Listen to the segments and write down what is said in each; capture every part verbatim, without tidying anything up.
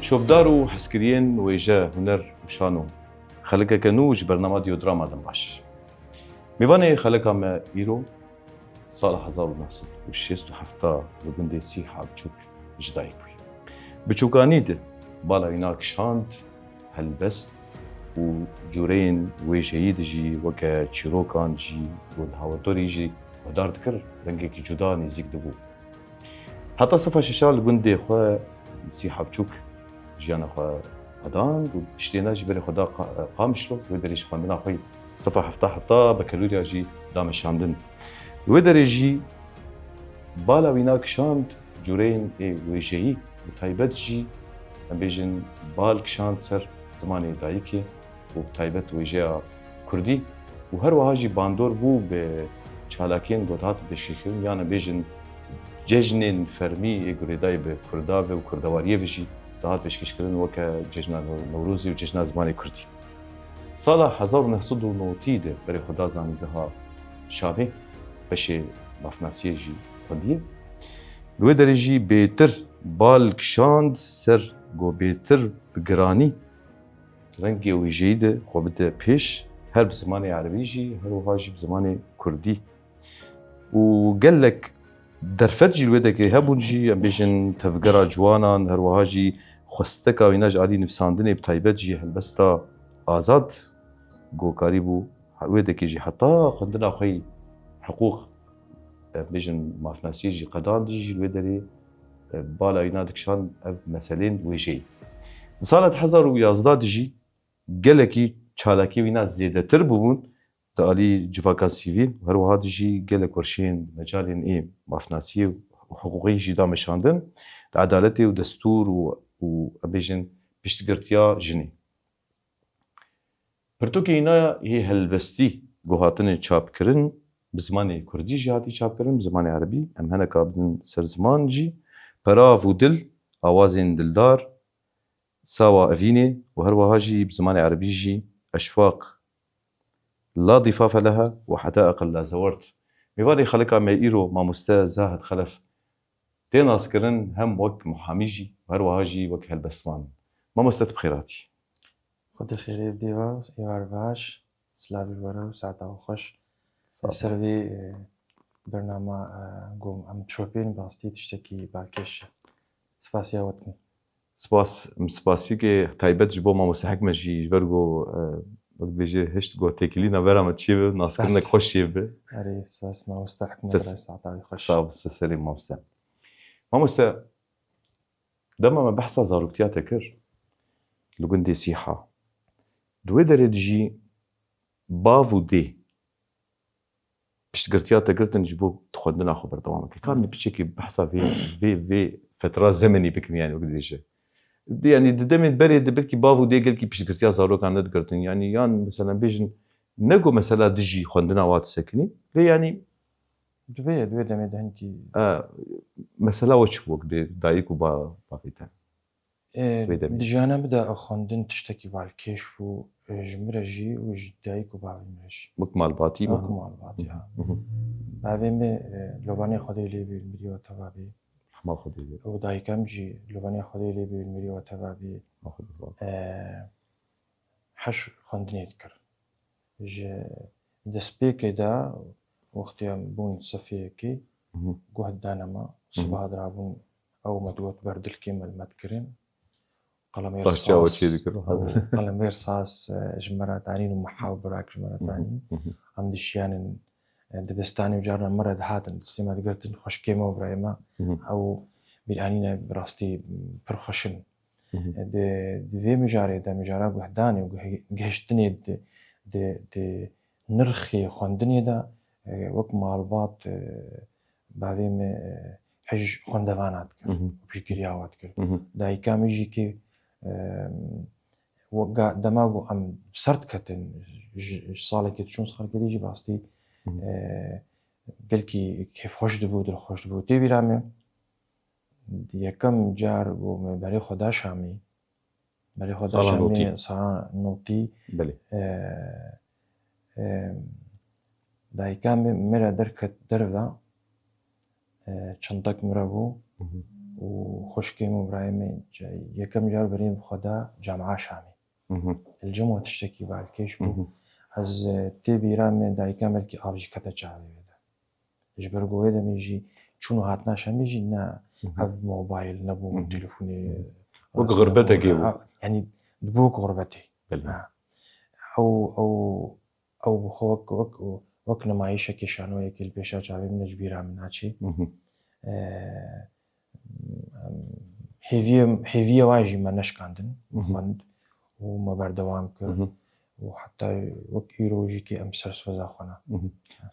Şopdar û hezkiriyên wêje, huner û şano, xelikeke nû ji bernama Dîyodrama din baş. Mêvanê xelika me îro sala hezar û neh sed û şêst û heft li gundê Sîha Biçûk ji dayik bûye. Biçûkanî de bala wî nakişand, helbest û cûreyên wêjeyî de jî weke çîrokan jî û li hawirdorî jî guhdar dikir, rengekî cuda nêzîk dibû. Heta sifa şeşa li gundê xwe Sîha Biçûk jiyana xwe qedand û piştê ne jî berê xwe da Qa-, Qamişlo, wê derê jî xwendina xwe yî sifa hefta heta bekelûriya jî da meşandin. Wê derê jî bala wî nakişand cûreyên ê wêjeyî, bi taybet jî, em bêjin, bal kişand ser zimanê dayikê û bi taybet wêjeya kurdî û her wiha jî bandor bû bi çalakiyên ku dihat pêşkêşkirin, yan em bêjin cejnên fermî ê girêdayî bi kurda ve û kurdewariyê ve jî dihat pêşkêşkirin, weke cejna New-, Newrozê û cejna zimanê kurdî. Sala hezar û neh sed û newtî de berê xwe da Zanîngeha Şamê, beşê mafnasiyê jî xwendiye. Li wê derê jî bêtir bal kişand ser ku bêtir bi giranî rengê wêjeyî de xwe bide pêş, her bi zimanê erebî jî, her wiha jî bi zimanê kurdî. Û gelek derfet jî li wê dekê hebûn jî, em bêjin tevgera ciwanan, her wiha jî xwesteka wîna ji alî nivîsandinê, bi taybet jî helbesta Azad, ku karîbû wê dekê jî heta xwendina xwe yî hiqûq, em bêjin mafnasiyê jî qedand jî li wê derê, e, bala wîna dikişand ev meselên wêjeyî. Di sala du hezar û yazdeh de jî gelekî çalakî wîna zêdetir bûbûn di alî civaka sivîl û her wiha de jî gelek werşên mecalên ê mafnasiyê û hiqûqê jî da meşandin, di edaletê û destûr û, û em bêjin piştgirtiya jinê. Pirtûkê wîna yê helbestî ku hatine çapkirin, bi zimanê kurdî jî hatî çapkirin, bi zimanê erebî, em heneka bidin ser ziman jî, Perav û Dil, Awazên Dildar, Sawa Evînê û her wiha jî bi zimanê erebî jî Eşwaq La Difafe Leha û Hedaiq La Zewert. Mêvanê xelika me îro mamoste Zahid Xelef tê naskirin hem wek muhamî jî û her wiha jî wek helbestvan. Mamoste, tu bi xêr hatî. Xwedê xêrê bidê we, êvar baş, silav ji we re û saeta we xweş. Sağ ol. Ser vê, e, bernama, e, ku em dişopên, bi rastî tiştekî balkêş e. Spasiya we dikim. Spas, em spasiyekê taybet ji bo mamoste Hikmet jî, ji ber ku, e, wek dibêje, hişt ku têkilîna vera me çêbe, naskirinek xweş çêbe. Erê, spas mamoste Hikmet, saeta wî xweş. Sağ ol, se serê mamoste. Mamoste, dema me behsa zaroktiya te kir, li gundê Sîha, di wê derê de jî bav û dê piştgirtiya te girtin ji bo tu xwendina xwe berdewam bike. Ka em piçekî behsa vê, vê, vê fetra zemenî bikin, yanî wek dibêje. Di, yanî di demên berê de belkî bav û dê gelkî piştgirtiya zarokan nedigirtin. Yanî yan mesela bêjin ne ku mesela dijî xwendina wa disekinî, lê yanî Di vê, di vê demê de hinkî. E, mesela we çi bû wek dayik û ba-, bavê te? E, Vê demê. Di jiyana min de xwendin tiştekî balkêş bû, e, ji min re jî û ji dayik û bavê min re jî. Wek malbatî mi? Wek malbatî, ha. Mhm. Bavê min, e, lobanê Xwedê lê bê, li mirî we teva bê. Rehma Xwedê bê. Û dayika min jî lobanê Xwedê lê bê, li mirî we teva bê. Rehma Xwedê bê. E, heş xwendinê dikir. Ji destpêkê de wextê em bûn sefê yekê, Mhm. guh didane me, Mhm. sibaha dirabûn, ew me digot ber dilkê me li me dikirin. Qalemê Taşça we risas, çê dikir, ew qalemê risas, e, ji me re danîn û meha û birak ji me re Mhm. danîn. Mhm. Em dişiyanin, e, dibistanê û carna me re dihatin, destê me digirtin, xweşikê me û birayê me, Mhm. ew bîranîne bi rastî pir xweş in. Mhm. Di, di vê mijarê de, mijara guhdanê û guh-, gihiştinê di, di, di nirxê xwendinê de, e, wek malbat, e, bavê min, e, hej xwendevana dikir, Mhm. piştgiriya wa dikir. Mhm. Dayika min jî ki, e, wega dema ku em bi ser diketin, ji, ji salekê diçûn salekê dî jî bi rastî, Mhm. e, gelkî kêfxweş dibû, dilxweş dibû. Tê bîra min, Yekem car ku me berê xwe da Şamî, berê xwe da Sala Şamî, notî. Sala notî, Belê. e, e, dayika min me re derket derve, e, çendek min re bû û xwişkê min û birayê min ce-, yekem car berî min bi xwe da Camia Şamê. Li cem we tiştekî balkêş bû. Ez, e, tê bîra min dayika min belkî av jî kete çavê wê de. Ji ber ku wê demê jî çûn û hatina Şamê jî ne ev mobayl nebû, telefonê Wek rast xurbetekê nebû. bû. Ha, yanî dibû wek xurbetê. Belê. Ha. Ew, ew, ew bi xwe wek, wek, wek nimayîşekê, şanoyekê li pêşa çavê min e, ji bîra min naçê. Ee, hêviyê, hêviyê wa jî me neşkandin, xwend û me berdewam kir. Û heta wek îro jî kê em ser sibeza xwe ne.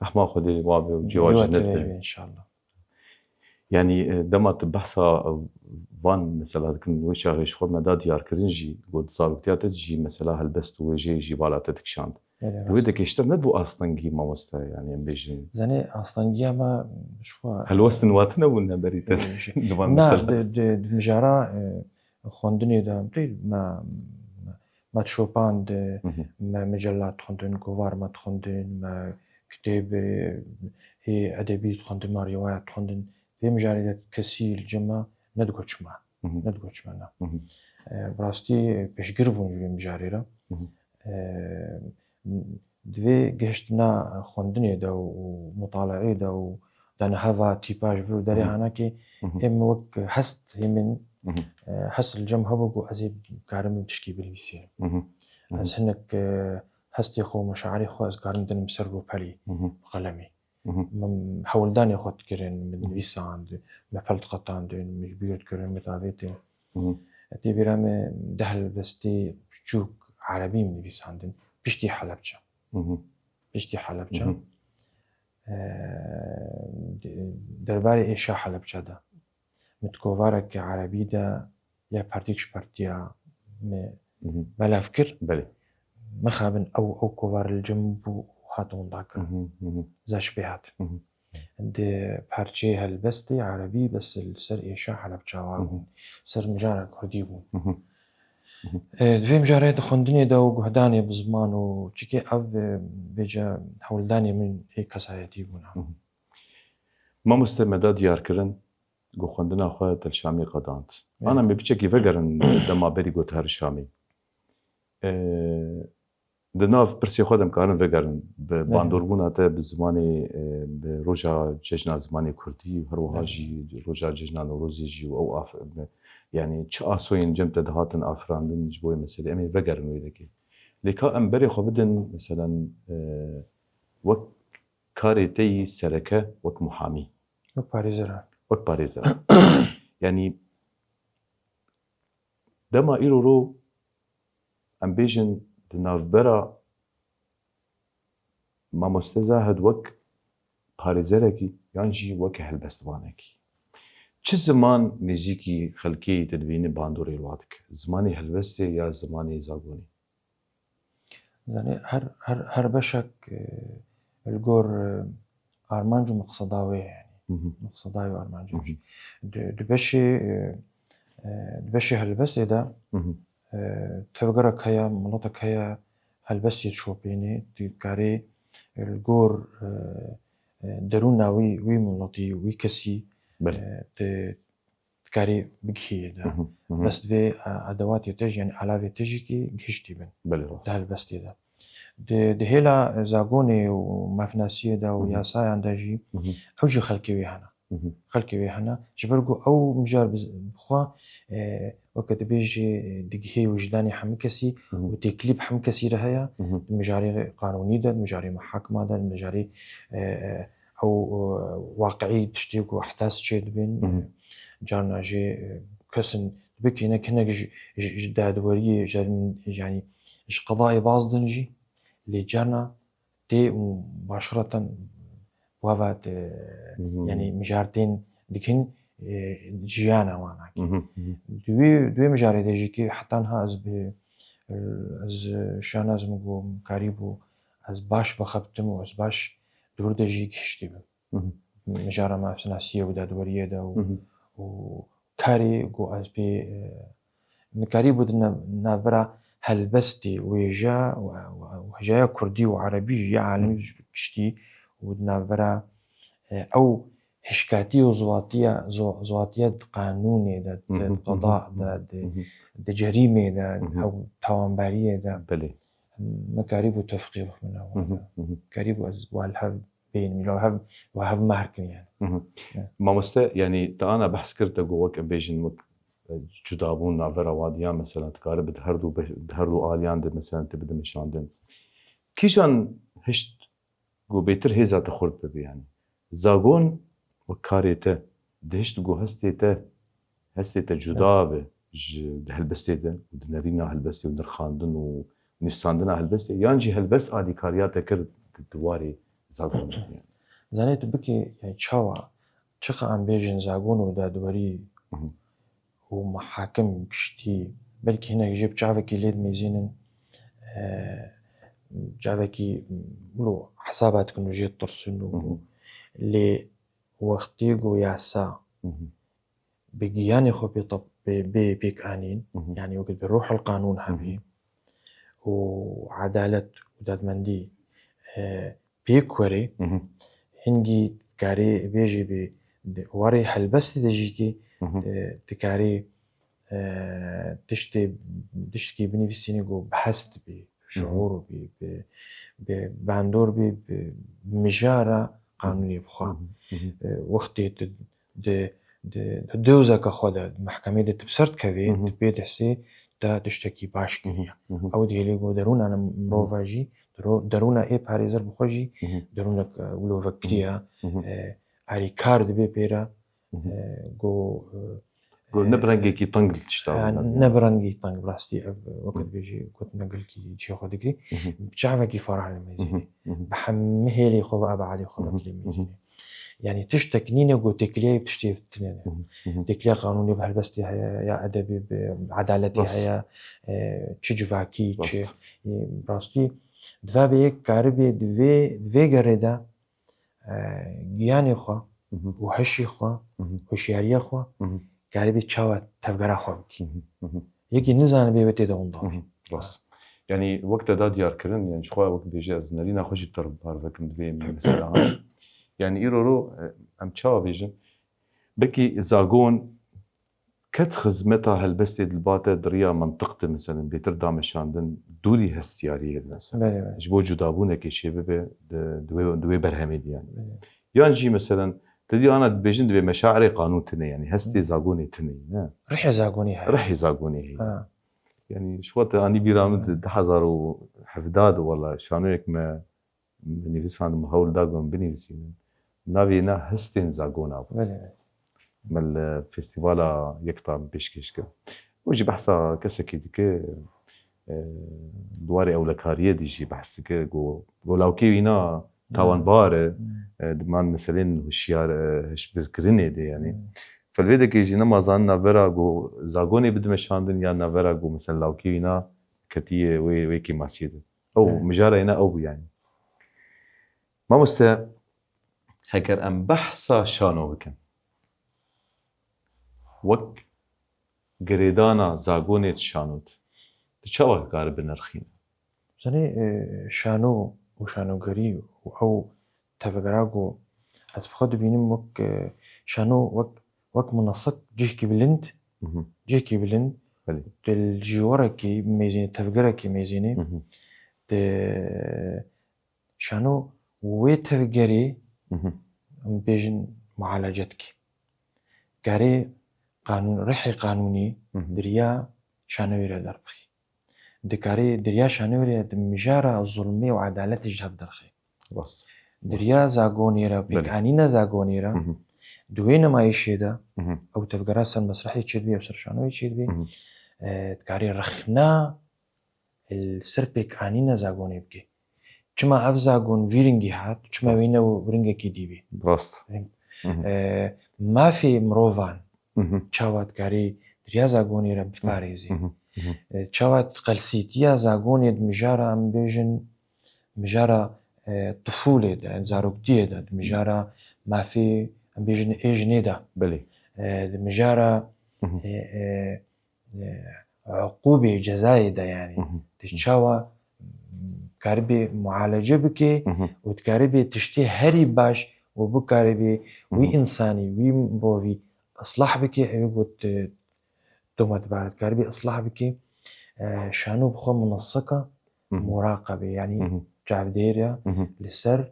Rehma Xwedê wa be û cîwa Cîwa cennet te be. be, înşallah. Yanî, e, dema tu behsa, e, van mesela dikin, wê çaxê ji xwe me da diyarkirin jî, got zaroktiya te jî mesela helbest û wêjeyê jî vala te dikişand. Belê, Wê rast. de kêştir nebû astengî mamoste, yanî em bêjin. Zanê astengiya me ji xwe Helwestin wa tune bûn ne berî te Ee, ji- di van Na, mesela. di, di, di mijara, e, xwendinê de, me, me, me dişopand, e, Mhm. me micelat dixwendin, kovar me dixwendin, me kitêb, e, ê edebî dixwendin, me rîwayet dixwendin. Vê mijarê de kesî li cem me nedigot çima. Mhm. Nedigot çima, na. Mhm. E, bi rastî, e, piştgir bûn ji vê mijarê re. Mhm. E, divê gihiştina xwendinê de û, û mutaleê de û deneheva tîpa ji vir û derê Mhm. hanakê Mhm. êm wek hest hêmin, Mhm. e, hest li cem hebû ku ez ê karim tişkî binivîsînim. Mhm. Mhm. Ez hinek, e, hestê xwe û meşairê xwe ez karim dinim ser rûpelî Mhm. bi qelemî. Mhm. Min hewldanê xwe dikirin, min Mhm. nivîsand, me pel diqetandin, min ji bîr dikirin, min davêtin. Mhm. Tê bîra me deh helbestê biçûk erebî min nivîsandin. Piştî Helebçe. Mhm. Piştî Helebçe. Mhm. Ee, de-, derbarê êşa Helebçe de. Min di kovareke erebî de ya partîk ji partiya me Mhm. belav kir. Belê. Mixabin ew, ew kovar li cem bû û hat winda kir. Mhm, mhm. Za ji pê hat. Mhm. Di parçeyê helbestê erebî bes li ser êşa Helebçe wa Mhm. bûn. Ser mijara kurdî bûn. Mhm. Mhm. E, di vê mijarê di xwendinê de û guhdanê bi ziman û çikê ev, e, bêje hewldanê min ê kesayetî bûne. Mhm. Mamoste me da diyar kirin, ku xwendina xwe te li Şamê qedand. Evet. Ana me piçekî vegerin dema berî ku te her Şamê. Ee, di nav pirsê xwe de em karin vegerin bi Evet. bandorbûna te bi zimanê, e, bi roja cejna zimanê kurdî û her wiha Evet. jî roja cejna Newrozê jî û ew af-, bi, yanî çi asoyên cem te dihatin afirandin ji bo wê meselê. Em ê vegerin wê dekê. Lê ka em berê xwe bidin, meselen, e, wek karê te yî sereke wek muhamî. Wek parêzer e. Wek parêzer e. Yanî dema îro ro em bêjin di navbera mamoste Zahid wek parêzerekî yan jî wek helbestvanekî. Çi ziman nêzîkî xelkê te dibîne bandorê li wa dike? Zimanê helbestê ya zimanê zagonê? Zanî her, her, her beşek, e, li gor, e, armanc û miqseda wê, yanî. Hı hı. Miqseda wê armancê Hı hı. wê. Di, di beşê, e, e, di beşê helbestê de, Hı hı. e, tevgerek heye, miletek heye, helbestê dişopînê, dikarê, e, li gor, e, e, derûna wî, wî miletî, wî kesî, Belê. e, di, dikarî bigihî de. Hı hı, hı hı. Bes divê, e, edewatê te jî, yanî alavê te jî kî gihiştî bin. Belê, rast. Di helbestê de. Di, di hêla zagonê û mafnasiyê de û Hı hı. yasayan de jî Hı hı. ew jî xelkê wê hene. Hı hı. Xelkê wê hene. Ji ber ku ew mijar bi, bi xwe, e, weke dibêjê, e, digihê wijdanê hemû kesî Hı hı. û têkilî bi hemû kesî re heye. Hı hı. Di mijarê qanûnî de, di mijarê mihakima de, di mijarê, e, e, ew, e, waqiî tiştê ku ehdas çêdibin, Hı hı. e, carna jê, e, kesin dibe kênek hinek ji, ji, ji dadweriyê, ji, yanî ji qedayê baz din jî, lê carna tê û başureten wava te, Hı hı. yanî mijar tên dikin, e, jiyana wana. Hı hı, hı hı. Di wê, di wê mijarê de jî ki heta niha ez bi, e, ez şanaz min ku karîbû ez baş bixebtim û ez baş di wir de jî gihiştî bim. Hı hı. Mijara mafnasiyê û dadweriyê de û, Hı hı. û karê ku ez pê, e, min karîbû di nav-, navbera helbestê, wêje û, û, û hejaya kurdî û erebî jî ya alemî Hı. giştî û di navbera, e, ew hişkatî û ziwatiya, zo-, ziwatiya di qanûnê de, di, mhm, di qeda, mhm, de, di, mhm, di cerîmê de, mhm, ew tawanberiyê de. Belê. Me karîbû tevqî bixwîne. Mhm, mhm. Karîbû ez wa li hev bênim, ya hev, wa hev mehr kin yani. Mhm. Ya. Mamoste, yani te ana behs kir, te got wek em bêjin wek, e, cudabûn navbera wadiyan mesela dikare bi her du be-, di her du aliyan de mesela te bide meşandin. Kîjan hişt ku bêtir hêza te xurt bibe yani. Zagon wek karê te, dihişt ku hestê te, hestê te cuda be ji, di helbestê de û di nerîna helbestê û nirxandin û nivîsandina helbestê, yan jî helbest alîkariya te kir di, di warê zagonê de yani. Zanê tu bikê, yani çawa, çiqa em bêjin zagon û dadwerî Mhm. û mehakim giştî, belkî hinek jê bi çavekî lê dimêzînin, e, çavekî wilo hesaba dikin û jê ditirsin û Mhm. lê wextê ku yasa Mhm. bi giyanê xwe bê tep-, bê, bê pêk anîn, Mhm. yani wekî bi ruhul qanûn hebî Mhm. û edalet û dadmendî, e, pêk werê, Mhm. hingî dikarê bêjî bi, di warê helbestê de jî kî, Mhm. e, dikarê, e, tiştê, tiştekî binivîsînî ku bi hest bî, Mhm. şuûr bî, bi, bi bandor bî, bi, bi mijara qanûnê bixwe. Mhm. Mhm. E, wextê tu di, di, di dozeka xwe de, di mehkemê de tu bi ser dikevî, Mhm. tu pê dihsê te tiştekî baş kiriye. Mhm. Mhm. Ew dihêlê ku derûna mirova jî, dero-, derûna ê parêzer bi xwe jî, Mhm. derûnek, e, wilo vekiriye, Mhm. e, alîkar dibe pê re, Mhm. e, ku, e, Ku ne bi rengekî teng li tişta ha, wina ne bi rengî teng, bi rastî ev, wekî Mhm. dibêjî, gotina gilkî cihê xwe digirî, Mhm. bi çavekî ferah li mêzînê. Mhm. Mhm. Bi hemî hêlê xwe ve ebadê xwe ve Mhm. li mêzînê. Mhm. Yani tiştek nîne ku têkiliyayê bi tiştê tune ne. Mhm. Mhm. Têkiliya qanûnê bi helbestê heye, ya edebê bi edaletê Rast. heye, e, çi civakî, çi, Rast. e, rastî. Diva bê yek karibê di vê, di vê gerê de, e, giyanê xwe Mhm. û hişê xwe, Mhm. hişyariya xwe, Mhm. karibê çawa tevgera xwe bikî. Mhm. Mhm. Yekî nizanibe wê tê de winda be. Mhm. Rast. Yani wek te da diyar kirin, yani ji xwe wek dibêje ez nerîna xwe jî bi te re parve kim divê mesela. Yani îro ro, e, em çawa bêjin? Belkî zagon ket xizmeta helbestê dilbate di riya mentiq de, meselen, bêtir dameşandin, dûrî hestiyariyê de, mesela. Belê, belê. Ji bo cudabûnekê çêbibe di, di wê, di wê berhemê de, yani. Belê. Yan jî, meselen, te dî ana dibêjin, divê meşairê qanûn tune, yani, hestê Hı. zagonê tune, ne? Rihê zagonê heye. Rihê zagonê heye. Ha. Yani, ji xwe te anî bîra min Ha. di du hezar û hevdeh de, wela, şanoyek me Bi nivîsan min hewl da ku em binivîsînin. Navê na hestên zagona bû. Belê, belê. Me li festîvala Yekta pêşkêş kir. Û jî behsa kesekî dike, e, di warê ewlekariyê de jî behs dike ku, ku lawkê wîna Hmm. tawanbar e, Hmm. e, di man meselên hişyar, e, hişbirkirinê de, yanî. Hmm. Felvêdekê jî nema zanîn navbera ku zagonê bidimeşandin ya navbera ku mesela lawkê wîna ketiye wê, wê kêmasiyê de. Ew, Evet. mijara yena ew bû, yanî. Mamoste, heger em behsa şano bikin, wek girêdana zagonê di şano de, tu çawa dikare binirxîne? Zanî, e, şano û şanogerî û ew tevgera ku ez bi xwe dibînim wek, e, şano, wek, wek minasek cihekî bilind, Mhm. cihekî bilind, Belê. di jiwarekî mêzînê, tevgerekî mêzînê, Mhm. di şano wê tevgerê, Mhm. em bêjin mualece dike. Karê qanûn, rihê qanûnî Mhm. di riya şanoyê re derbixî. Dikarê di riya şanoyê re di mijara zulmê û edaletê ji hev derxê. Rast. Di Rast. riya zagonê re, Belê. pêkanîna zagonê re, Mhm. di wê nimayişê de, Mhm. ew tevgera ser mesrehê çêdibê, ew ser şanoyê çêdibê, Mhm. e, dikarê rexna li ser pêkanîna zagonê bike. Çima ev zagon vî ringî hat, çima Rast. wî ne û ringekî dî bî? Rast. Em, Mhm. e, mafê mirovan Mhm. çawa dikarê di riya zagonê re biparêzê? Mhm. Mhm. E, çawa qelsîtiya zagonê di mijara, em bêjin, mijara, e, tifûlê de, zaroktiyê de, di mijara mafê, em bêjin, ê jinê de, Belê. e, di mijara, Mhm. e, e, e, uqûbê û cezayê de, yanî. Mhm. Di Mhm. çawa karibê mualece bike Mhm. û dikaribê tiştê herî baş û bikaribî wî Hı hı. însanî, wî mirovî islah bikî, ew got, e, tohmetbar dikaribî islah bikî. E, şano bi xwe minasika Hı hı. muraqebe, yanî Hı hı. çavdêriya Hı hı. li ser Hı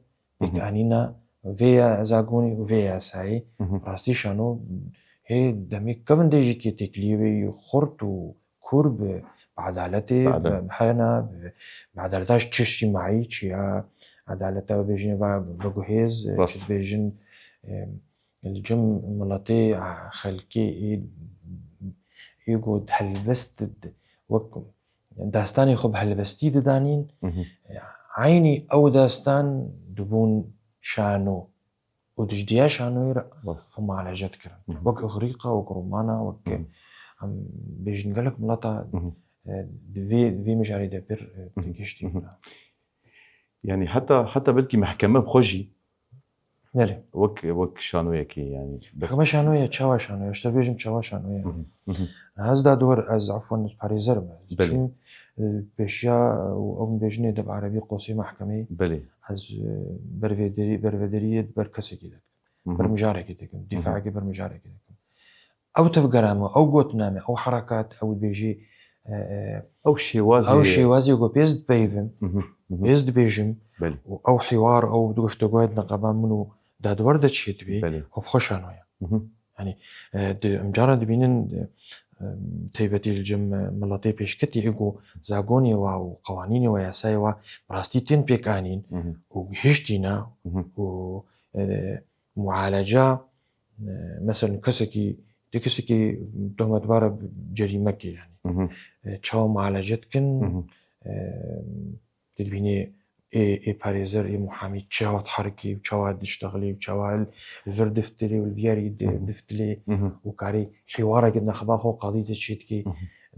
hı. pêkanîna vê ya zagonî û vê yasayê. Hı hı. Rastî şano hê demê kevin dê jî kê têkiliyê wê yî xurt û kûr bi, bi edaletê, Bi edalet. bi hena, bi, bi edaleta çi îctîmaî, çi ya edaleta bêjîne va veguhêz, Rast. çi dibêjin, e, li cem miletê, a, xelkê ê, ê got helbest d-, wek destanê xwe bi helbestî didanîn, Hı hı. eynî ew destan dibûn şano û dijdiya şanoyê re Rast. xwe mualece dikirin. Hı hı. Wek îxrîqa, wek romana, wek Hı hı. em bêjin gelek mileta, Hı hı. e, di vê, vê mijarê de pir, e, Hı hı. têgihiştî Hı hı. bûne. Yani heta, heta belkî mehkeme bi xwe jî Belê. wek, wek şanoyekê yani. Bes Hema şanoye, çawa şanoye? Ji te bêjim çawa şanoye? Hı hı. Hı hı. Ez dadwer, ez efwen parêzer im. Belê. Çim, e, pêşiya, e, ew bêjinê de bi erebî qosê mehkemeyê. Belê. Ez, e, bervêderî, bervederiyê ber kesekî de dikim. Hı hı. Ber mijarekî dikim. Hı hı. Dîfaekî ber mijarekî dikim. Ew tevgera me, ew gotina me, ew herekat, ew dibêjî, e, e, Ew şêwazê ew şêwazê ku pêz dipeyivim, Hı hı, hı hı. pêz dibêjim, Belê. û ew hîwar, ew guftûgoyê di neqeba min û dadwer de çêdibê, Belê. ew bi xwe şanoye. Hı hı. Yanî, e, di, em caran dibînin, e, e, taybetî li cem, e, miletê pêşketî, ê ku zagonê wa û qewanînê wa, yasayê wa bi rastî tên pêk anîn Hı hı. û gihiştîne Hı hı. û, e, mualeca, e, mesela kesekî, tu kesekî tohmetbara cerîmekê, yanî, Hı hı. e, çawa mualece dikin, Hı hı. e, tu dibînî ê, ê parêzer, ê muhamî çawa diherikî û çawa diştexilî û çawa li vir diftilê û li viyarî di-, Hı hı. diftilê Hı hı. û karî hîwarekî di nexba xwe qadî de çêdikî. Hı hı.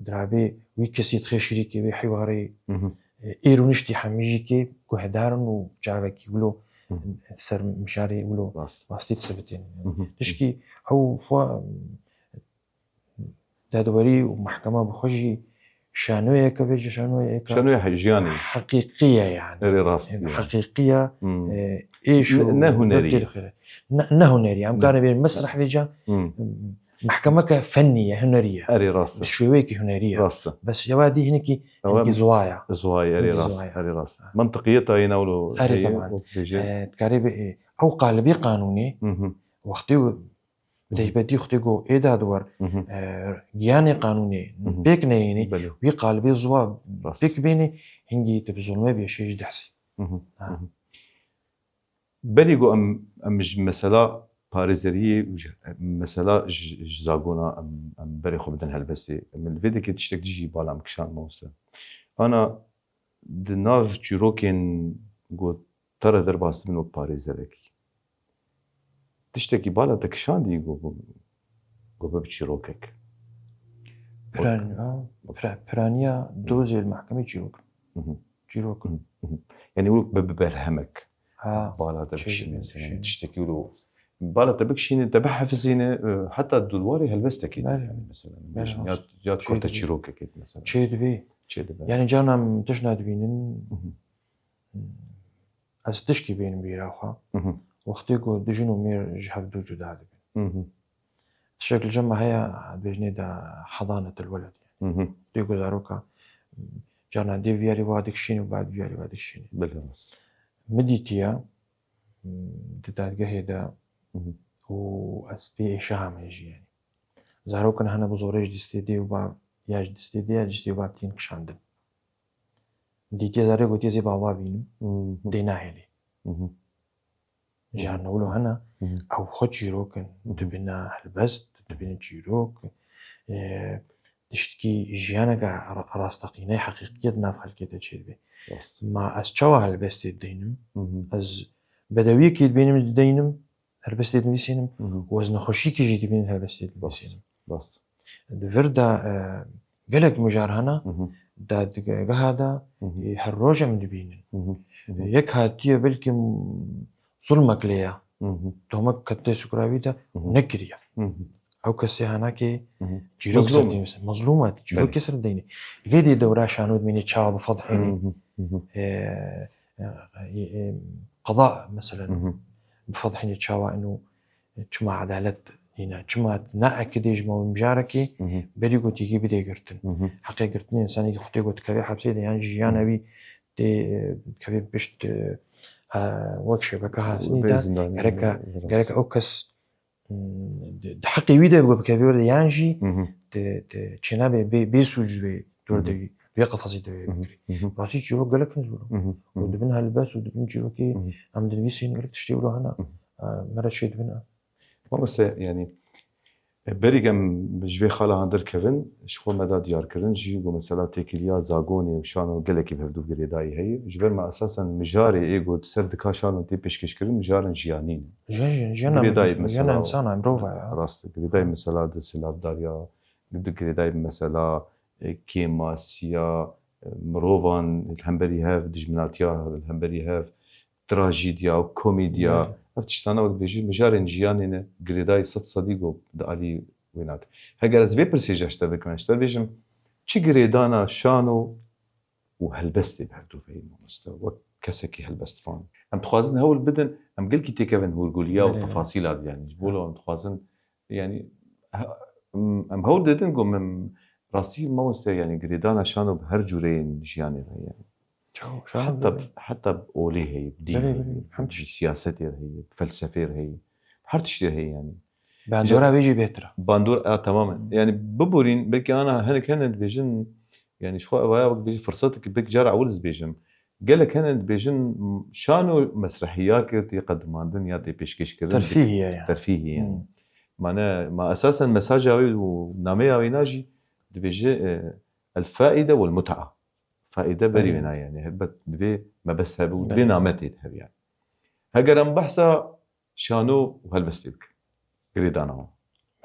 Dirabê wî kesî dixê şirîkê wê hîwarê Hı hı. e, ê rûniştî hemî jî kê guhdarin û çavekî wilo Hı hı. ser mijarê wilo Rast. rastî disebitên. Hı hı. Tişkî ew xwe, dadwerî û mehkema bi xwe jî şanoyeke vê jî şanoyeke Şanoya he-, jiyanê. heqîqî ye yani. Erê rast Em, yani. heqîqî ye, Hmm. e, êş û Ne, ne hunerî. derdê xêre. Ne, ne hunerî ye. Em Ne. karin vê mesreh vêca Hmm. mehkemeke fennî ye, hunerî ye. Erê rast e. Bi şêweyekî hunerî ye. Rast e. Bes yewa dî hinekî, Ew hinekî em ziwa ye. Ziwa ye, erê Hinekî rast, ziwa ye. erê rast. Mentiqiyeta yê newlo Erê heye, teban. wek bêje. E, dikarê bi, e, ew qalibê qanûnê, Hı hı. wextê Hı hı. Taybetî wextê ku ê dadwer, Hı hı. e, giyanê qanûnê Hı hı. pêk neyênî, Belê. wî qalibê ziwa Rast. pêk bênî, hingî tu bi zulmê bêşê ji dehsî. Hı hı. Ha. Hı hı. Belê ku em, em ji mesela parêzeriyê û ji, mesela ji, ji zagona em, em berê xwe bidin helbestê. Em li vê dekê tiştek dijî bala em kişand mamoste. Ana di nav çîrokên ku te re derbas dibin wek parêzerekî. Tiştekî bala te kişandî ku, ku, ku bibe çîrokek. Piran-, ha, pira-, piraniya Hı. dozê li mehkemê çîrok. Hı hı. Çîrok. Hı hı. Hı hı. Yani wek bibe berhemek. Ha, Bala te çê bikişîne dibe, sen. çê. Tiştekî wilo. Bala te bikişîne, te bihefizîne, e, heta di warê helbestekê de Belê. yani mesela. Belê, Bêjin, ya, rast. ya Çê kurte dibe. çîrokekê mesela. Çê dibe. Çê dibe. Yani carna em tişna dibînin, Hı hı. ez tişkî bênim bîra xwe. Hı hı. Wextê ku du jin û mêr ji hev du cuda dibin. Hı hı. Tiştek li cem me heye, dibêjinê de hedanetul weled yani. Hı hı. Wextê ku zaroka, carna dê viyarî wa dikişînî û bad viyarî wa dikişînî. Belê rast. Min dîtiye, di dadgehê de Hı hı. û ez pê êşa me jî yani. Zarokin hene bi zorê ji destê dê û bav, ya ji destê dê ya ji destê û bav tên kişandin. Dîtiye zarê gotiye zê bava bînim, Hı hı. dê nahêlî. Hı hı. Ji Hı hı. her newlo hene, Hı hı. ew xwe çîrok in, Hı hı. dibine helbest, dibine çîrok. E, tiştkî jiyaneke ra-, rasteqîne, heqîqiyê di nav xelkê de çêdibe. Rast. Ma ez çawa helbestê dideynim? Hı hı. Ez bedewiyekê dibînim, dideynim, helbestê dinivîsînim Hı hı. û ez nexweşiyekê jî dibînim, helbestê dinivîsînim. Rast. Di vir de, e, gelek mijar hene, Hı hı. dadgeha de, Hı hı. e, her roj em dibînin. Hı hı. Hı hı. Yek hatiye belkî m-, zulmek lê ya. Hı hı. Tohmek kete sukra wî de Hı hı. nekiriye. Hı hı. Ew kesê henekê Hı hı. çîrok Mazlûm. ser deyne, mazlûm e, çîrokê Belê. ser deyne. Vê dê dewra şano dimîne çawa bi fedhê Hı hı. Hı hı. e, e, e, e, qada, meselen. Hı hı. Bifedhîne çawa ino, çima edalet nîne, çima naekidê ji mewin mijarekê berî gotîkî bidê girtin. Heqê girtinê însanekî xwe tê got kevê hepsê de yan jî jiyana wî tê, e, kevê pişt, e, e, wek şebeke hatinî de gereke, gereke ew kes, mm, di, di heqê wî de bikeve werde yan jî di, di çênabe bê, bê sûc bê dor de wî, wê qefasî de wê bikirî. Rastî çîrok gelek hin zor. Û dibin helbest û dibin çîrokê em dinivîsîn gelek tiştê wilo hene. E, me re çê dibin e. Mamoste, yanî, e, berî em ji vê xala han derkevin, ji xwe me da diyarkirin jî ku mesela têkiliya zagonê û şano gelekî bi hevdû girêdayî heye. Ji ber me esasen mijarê ê ku di ser dika şano tê pêşkêşkirin, mijarên jiyanî ne. Jiyan, jiyan, jiyan, Girêdayî jiyan mesela, insana, mirova ya. Rast, girêdayî mesela di silavdariya, di girêdayî mesela, e, kêmasiya, e, mirovan li hemberî hev, dijminatiya li hemberî hev, trajîdiya û komîdiya. Belê. Ev tiştana wek dibêjî mijarên jiyanê ne, girêdayî sed sedî ku di alî wê nake. Heger ez vê pirsê ji te bikim, ez ji te bêjim, çi girêdana şano û helbestê bi hevdû veyî mamoste, wek kesekî helbestvan? Em dixwazin hewl bidin, em gelkî têkevin hûrgulî ya û Belê. tefasîla de, yanî ji bo Belê. em dixwazin, yanî, he-, em, em hewl didin ku min rastî mamoste, yanî girêdana şano bi her cûreyên jiyanê ve, yanî. Çawa, şano Heta, belê. heta bi olê heye, bi dîn Belê, heye, belê, bi hemşî. siyasetê heye, bi felsefê heye, her tiştê heye, yanî. Bandora vê jî bêhtir e. Bandor, a, temamen. Yanî biborîn, belkî ana hinek hene dibêjin, yanî ji xwe evaya wek dibêjin firsetek, belkî cara ewil ez dibêjim. Gelek hene dibêjin, şano mesrehiyakê tê qedimandin ya tê pêşkêşkirin. Terfîhî ye yani. Terfîhî yani. Hmm. Mane, ma esasen mesaja wê û nameya wê na jî dibêje, e, el faide wel mut'a. Faide berî Belê. wê na yani. Helbet divê mebest hebe û divê Belê. name tê de hebe yani. Heger em behsa şano û helbestê bikin. Girêdana wan.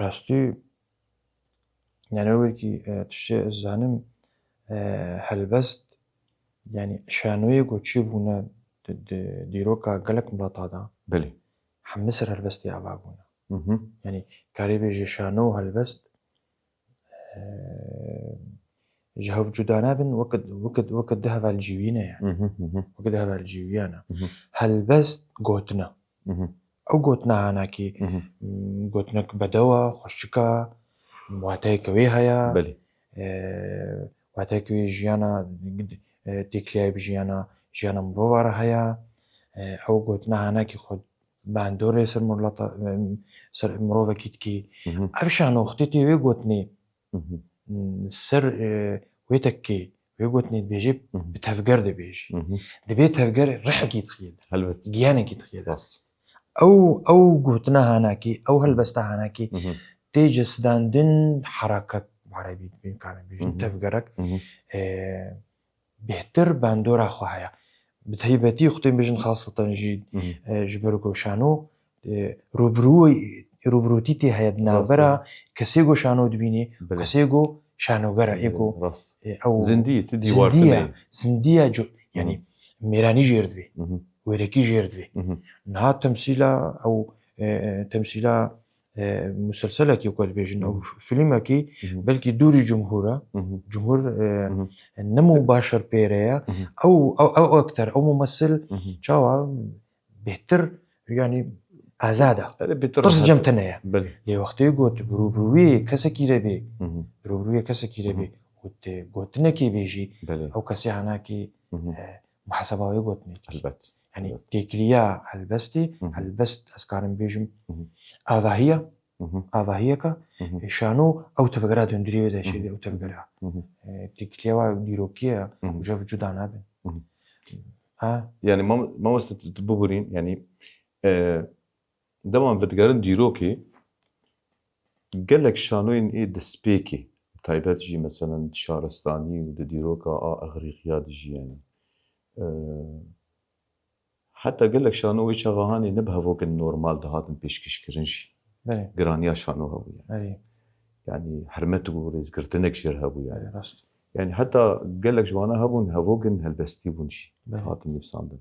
Rastî, yani wekî, e, tiştê ez zanim, e, helbest, yani şanoyê ku çêbûne di, di dîroka gelek mileta de, Belê. hemî ser helbestê ava bûne. Hı hı. Yani karê bêje şano û helbest, e, ji hev cuda nabin, wekid, wekid, wekid du heval cîwî ne yani. Hı hı, hı hı. Wekid du heval cîwî ne. Hı hı. Helbest gotin e. Hı hı. Ew gotina hanakî, Hı hı. m, gotinek bedew e, xweşik e, wateyeke wê heye. Belê. E, wateyeke wê jiyana, e, têkiliyayê bi jiyana, jiyana mirova re heye. E, ew gotina hanakî xwe bandorê ser mirlata, e, ser mirovekî dikî. Hı hı. Ev şanoxtê tê wê gotinê Hı hı. ser, e, wê tekê, wê gotinê dibêjê, Hı hı. bi tevger dibêjî. Hı hı. Dibê tevger rihekî dixiye de. Helbet. Giyanekî dixiye de. Rast. Ew, ew gotina hanakî, ew helbesta hanakî Hı hı. tê cesdandin, hereket, bi erebî dibên, kane bêjin, Hı hı. tevgerek, Hı hı. e, bêhtir bandora xwe heye. Bi taybetî xwe tên bêjin xaseten jî, Hı hı. e, ji ber ku şano, e, rûbirû-, rûbirûtî tê heye di navbera Rast e. kesê ku şano dibînî, Belê. kesê ku şanoger e, ê ku, Rast. e, ew Zindî, tu dîwar zindî ye, tune. zindî ye, co-, Hı hı. yanî mêranî jêr divê, Hı hı. wêrekî jêr divê. Hı hı. Niha temsîla ew, e, e, temsîla e, muselselekî ku dibêjin, ew Hı hı. filmekî Hı hı. belkî dûrî cumhur e. Hı hı. Cumhur, e, Hı hı. ne mûbaşir pê re ye. Hı hı. Ew, ew, ew aktor, ew mumessil Hı hı. çawa bêhtir, yanî azad e. Erê, bêhtir Tirs rehet cem e. tine ye. Belê. Lê wextê got, bi rûbirûyê kesekî re bê. Hı hı. Rûbirûyê kesekî re Hı hı. bê. Û tê gotinekê bêjî, Belê. ew kesê hanakî, Hı hı. e, muhaseba wê gotinê dikî. Elbet. Yanî Evet. têkiliya helbestê, Hı hı. helbest ez karim bêjim Hı hı. avahiya, Hı hı. avahiyeka, Hı hı. e, şano ew tevgera dundurî wê de Hı hı. şeyde ew tevgera. Hı hı. E, têkiliya wa dîrokî ye, Hı hı. uca bi cuda nabin. Hı hı. Ha? Yani mam-, mamoste tu, tu biborîn, yani, e, dema em vedigerin dîrokê, gelek şanoyên ê destpêkê, taybet jî meselen di şaristanî û di dîroka a Exrîqiya de jî yani. E, heta gelek şano wê çaxa hanê ne bi hevokên normal dihatin pêşkêşkirin jî. Belê. Giraniya şano hebû yani. Belê. Yani hermet û rêzgirtinek jê re hebû yani. Belê, rast. Yani heta gelek ji wana hebûn hevokên helbestî bûn jî. Belê. Dihatin nivîsandin.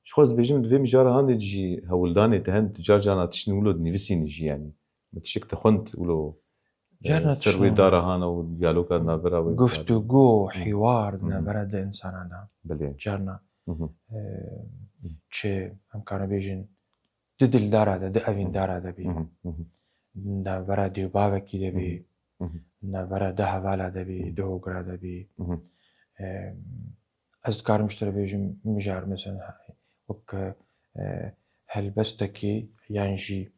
Ji xwe ez dibêjim, di vê mijara hanê jî hewldanê te hen, tu car carna tiştên wilo dinivîsînî jî, yanî. Min tiştek te xwend wilo, Carna e, ser wê tiştên dara hana û diyaloga navbera wê guftûgo, Hı. hîwar Hı hı. navbera di insana de. Belê. Carna, Hı hı. e, çi em karin bêjin, di dildara de, di evîndara de bî. Hı hı, hı hı. Navbera dê û bavekî de bî. Hı hı. Navbera du hevala de bî, Hı hı. du hogira de bî. Hı hı. Em, ez dikarim ji te re bêjim, mijar, mesela, wek, e, helbestekî yan jî,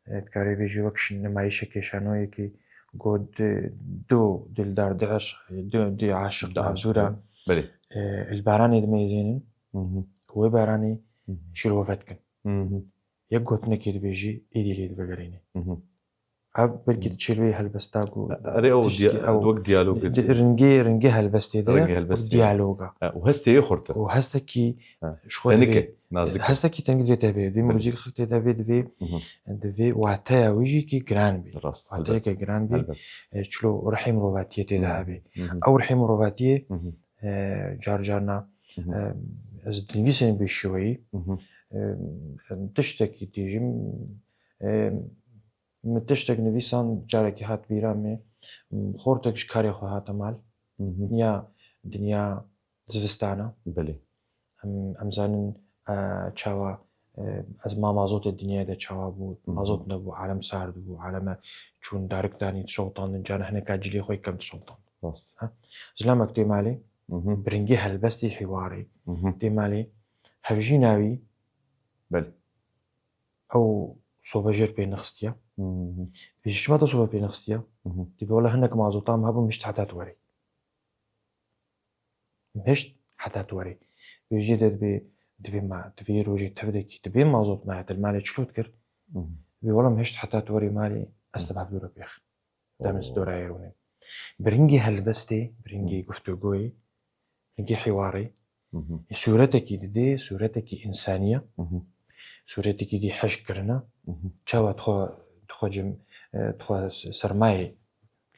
e, dikarê bêjî wek şi-, nimayîşekê, şanoyekî ku di, du dildar, di eşq, du, du aşiq Di di aşiq, hevdû re, belê. e, li baranê dimeyzênin Hı hı. û wê baranê Hı hı. şîrove dikin. Hı hı. Yek gotinekê dibêjî, êdî lê divegerînî. Hı hı. Ev belkî Hı. diçêl wê helbesta ku Erê ew tiştekî dia-, ew wek diyalog di-, ringê, ringê helbestê de Ringê wek helbestê. diyaloga. E, û hestê yê xurt e. Û hestekî Ha, ji xwe tenik divê, e, nazik e. hestekî tenik divê te bê. Divê Belê. muzîk xirtê te bê, divê, Hı hı. divê wateya wî jî kî giran bî. Rast, Wateyeke helbet. giran bî. Helbet. E, çilo rihê mirovatiyê tê de Hı hı. hebê. Hı hı. Ew rihê mirovatiyê, Hı hı. e, car carna, Hı hı. e, ez dinivîsên bi şiweyî, Hı hı. e, tiştekî dêjim, e, Min tiştek nivîsan, carekî hat bîra me. Xortek ji karê xwe hate mal. Hı hı. Dinya, dinya zivistana. Belê. Em, em zanin, e, çawa, e, ez ma mazotê dinyayê de çawa bû. Hı hı. Mazot nebû, alem sard bû, aleme çûn darik danî, dişewtandin, cana hineka cilê xwe kêm dişewtandin. Rast. Ha? Zilamek tê malê, Hı hı. bi ringê helbestî hiwarê. Hı hı. Tê malê, hevjîna wî Belê. ew sobe jêr pê nexistiye. Hı hı. Vê ji çima te sobe pê nexistiye? Hı hı. Dibê wela hinek mazota min hebû, min hişt heta tu werê. Min hişt heta tu werê. Vê jê de dibê, dibê ma, dibê rojê tevdekî, dibê mazot me hete li malê çilo dikir. Hı hı. Dibê wela min hişt heta tu werê malê, ez te Hı. bi hevdû re pêx. Dem ji Oo. dora yê rûnê. Bi ringê helbestê, bi ringê Hı. guftugoyê, ringê hiwarê, Hı hı. sûretekî didê, sûretekî însanî ye. Hı hı. Sûretekî dî hej kirine. Hı hı. Çawa dixwe, dixwe cim, e, dixwe s-, sermayê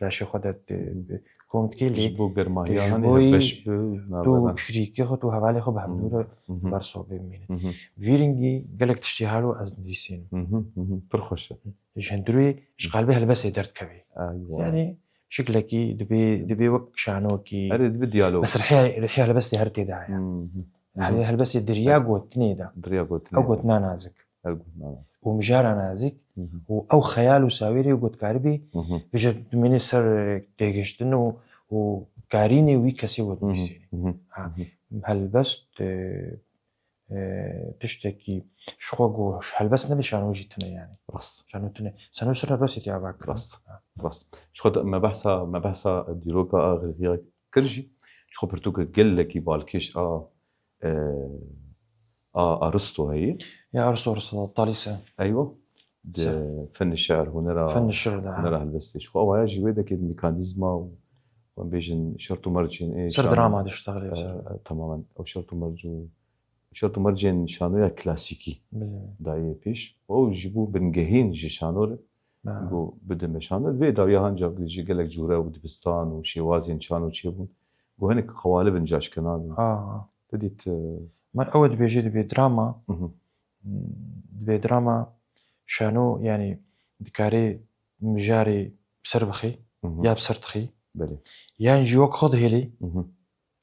laşê xwe de, e, Hı hı. kom dikê lê Ji bo germahiya ji hanê bo yê beş bi tu navbera. şirîkê xwe, tu hevalê xwe bi hevdû Hı re hı. ber sobê bimîne. Hı hı. Vî ringî gelek tiştî halo ez nivîsînim. Hı hı, hı hı. Pir xweş e. Ji hundirê ji qalbê helbestê derdikevê. Eywa. Yani şiklekî dibê, dibê wek şanokî. Erê, dibê diyalog. Bes rihê, rihê helbestê her tê de heye. Hı hı. Hı hı. Helbestê diriya gotinê de. Diriya gotinê Ew de. gotina nazik. Ew gotina nazik. Û mijara nazik. Hı hı. Û ew xeyal û sawêrê û gotkarî bî. Hı hı. Bêje dimênê ser têgihiştin û, û karînê wî kesê got Hı hı. nivîsê. Hı hı. Ha. Hı hı. Helbest, e, e, tiştekî ji xwe ku helbest nebe şano jî tune yani. Rast. Şano tune. Şano ser helbestê tê ava kirin. Rast. Ha. Rast. Ji xwe de me behsa, me behsa dîroka a Xirxiya kir jî. Ji xwe pirtûka gelekî balkêş a, e, a Aristo heye. Ya Aristo, Aristo, Thalîs e. Eywa. Di Ser. fen şiir, hunera, Fen şiir de, ha. hunera helbestê. Ji xwe awaya jî wê dekê mekanîzma û, em bêjin, şert û mercên, ê, Ser şan-, drama diştexilê, e, ser. e, tamamen. Ew şert û merc û şert û mercên şanoya klasîkî Bilê. dayê pêş. Ew ji bo bingehîn ji şano re Ha. go bidime şano. Vê dawiya hanca ji gelek cûre û dibistan û şêwazên şano çêbûn. Go hinek qewalib in caşkinan. Ha. Te dît, e, Mer ew dibêje dibê drama, Mhm. dibê drama şano, yani dikarê mijarê ser bixê, Mhm. ya bi ser dixê. Belê. Yan jî wek xwe dihêlê, Mhm.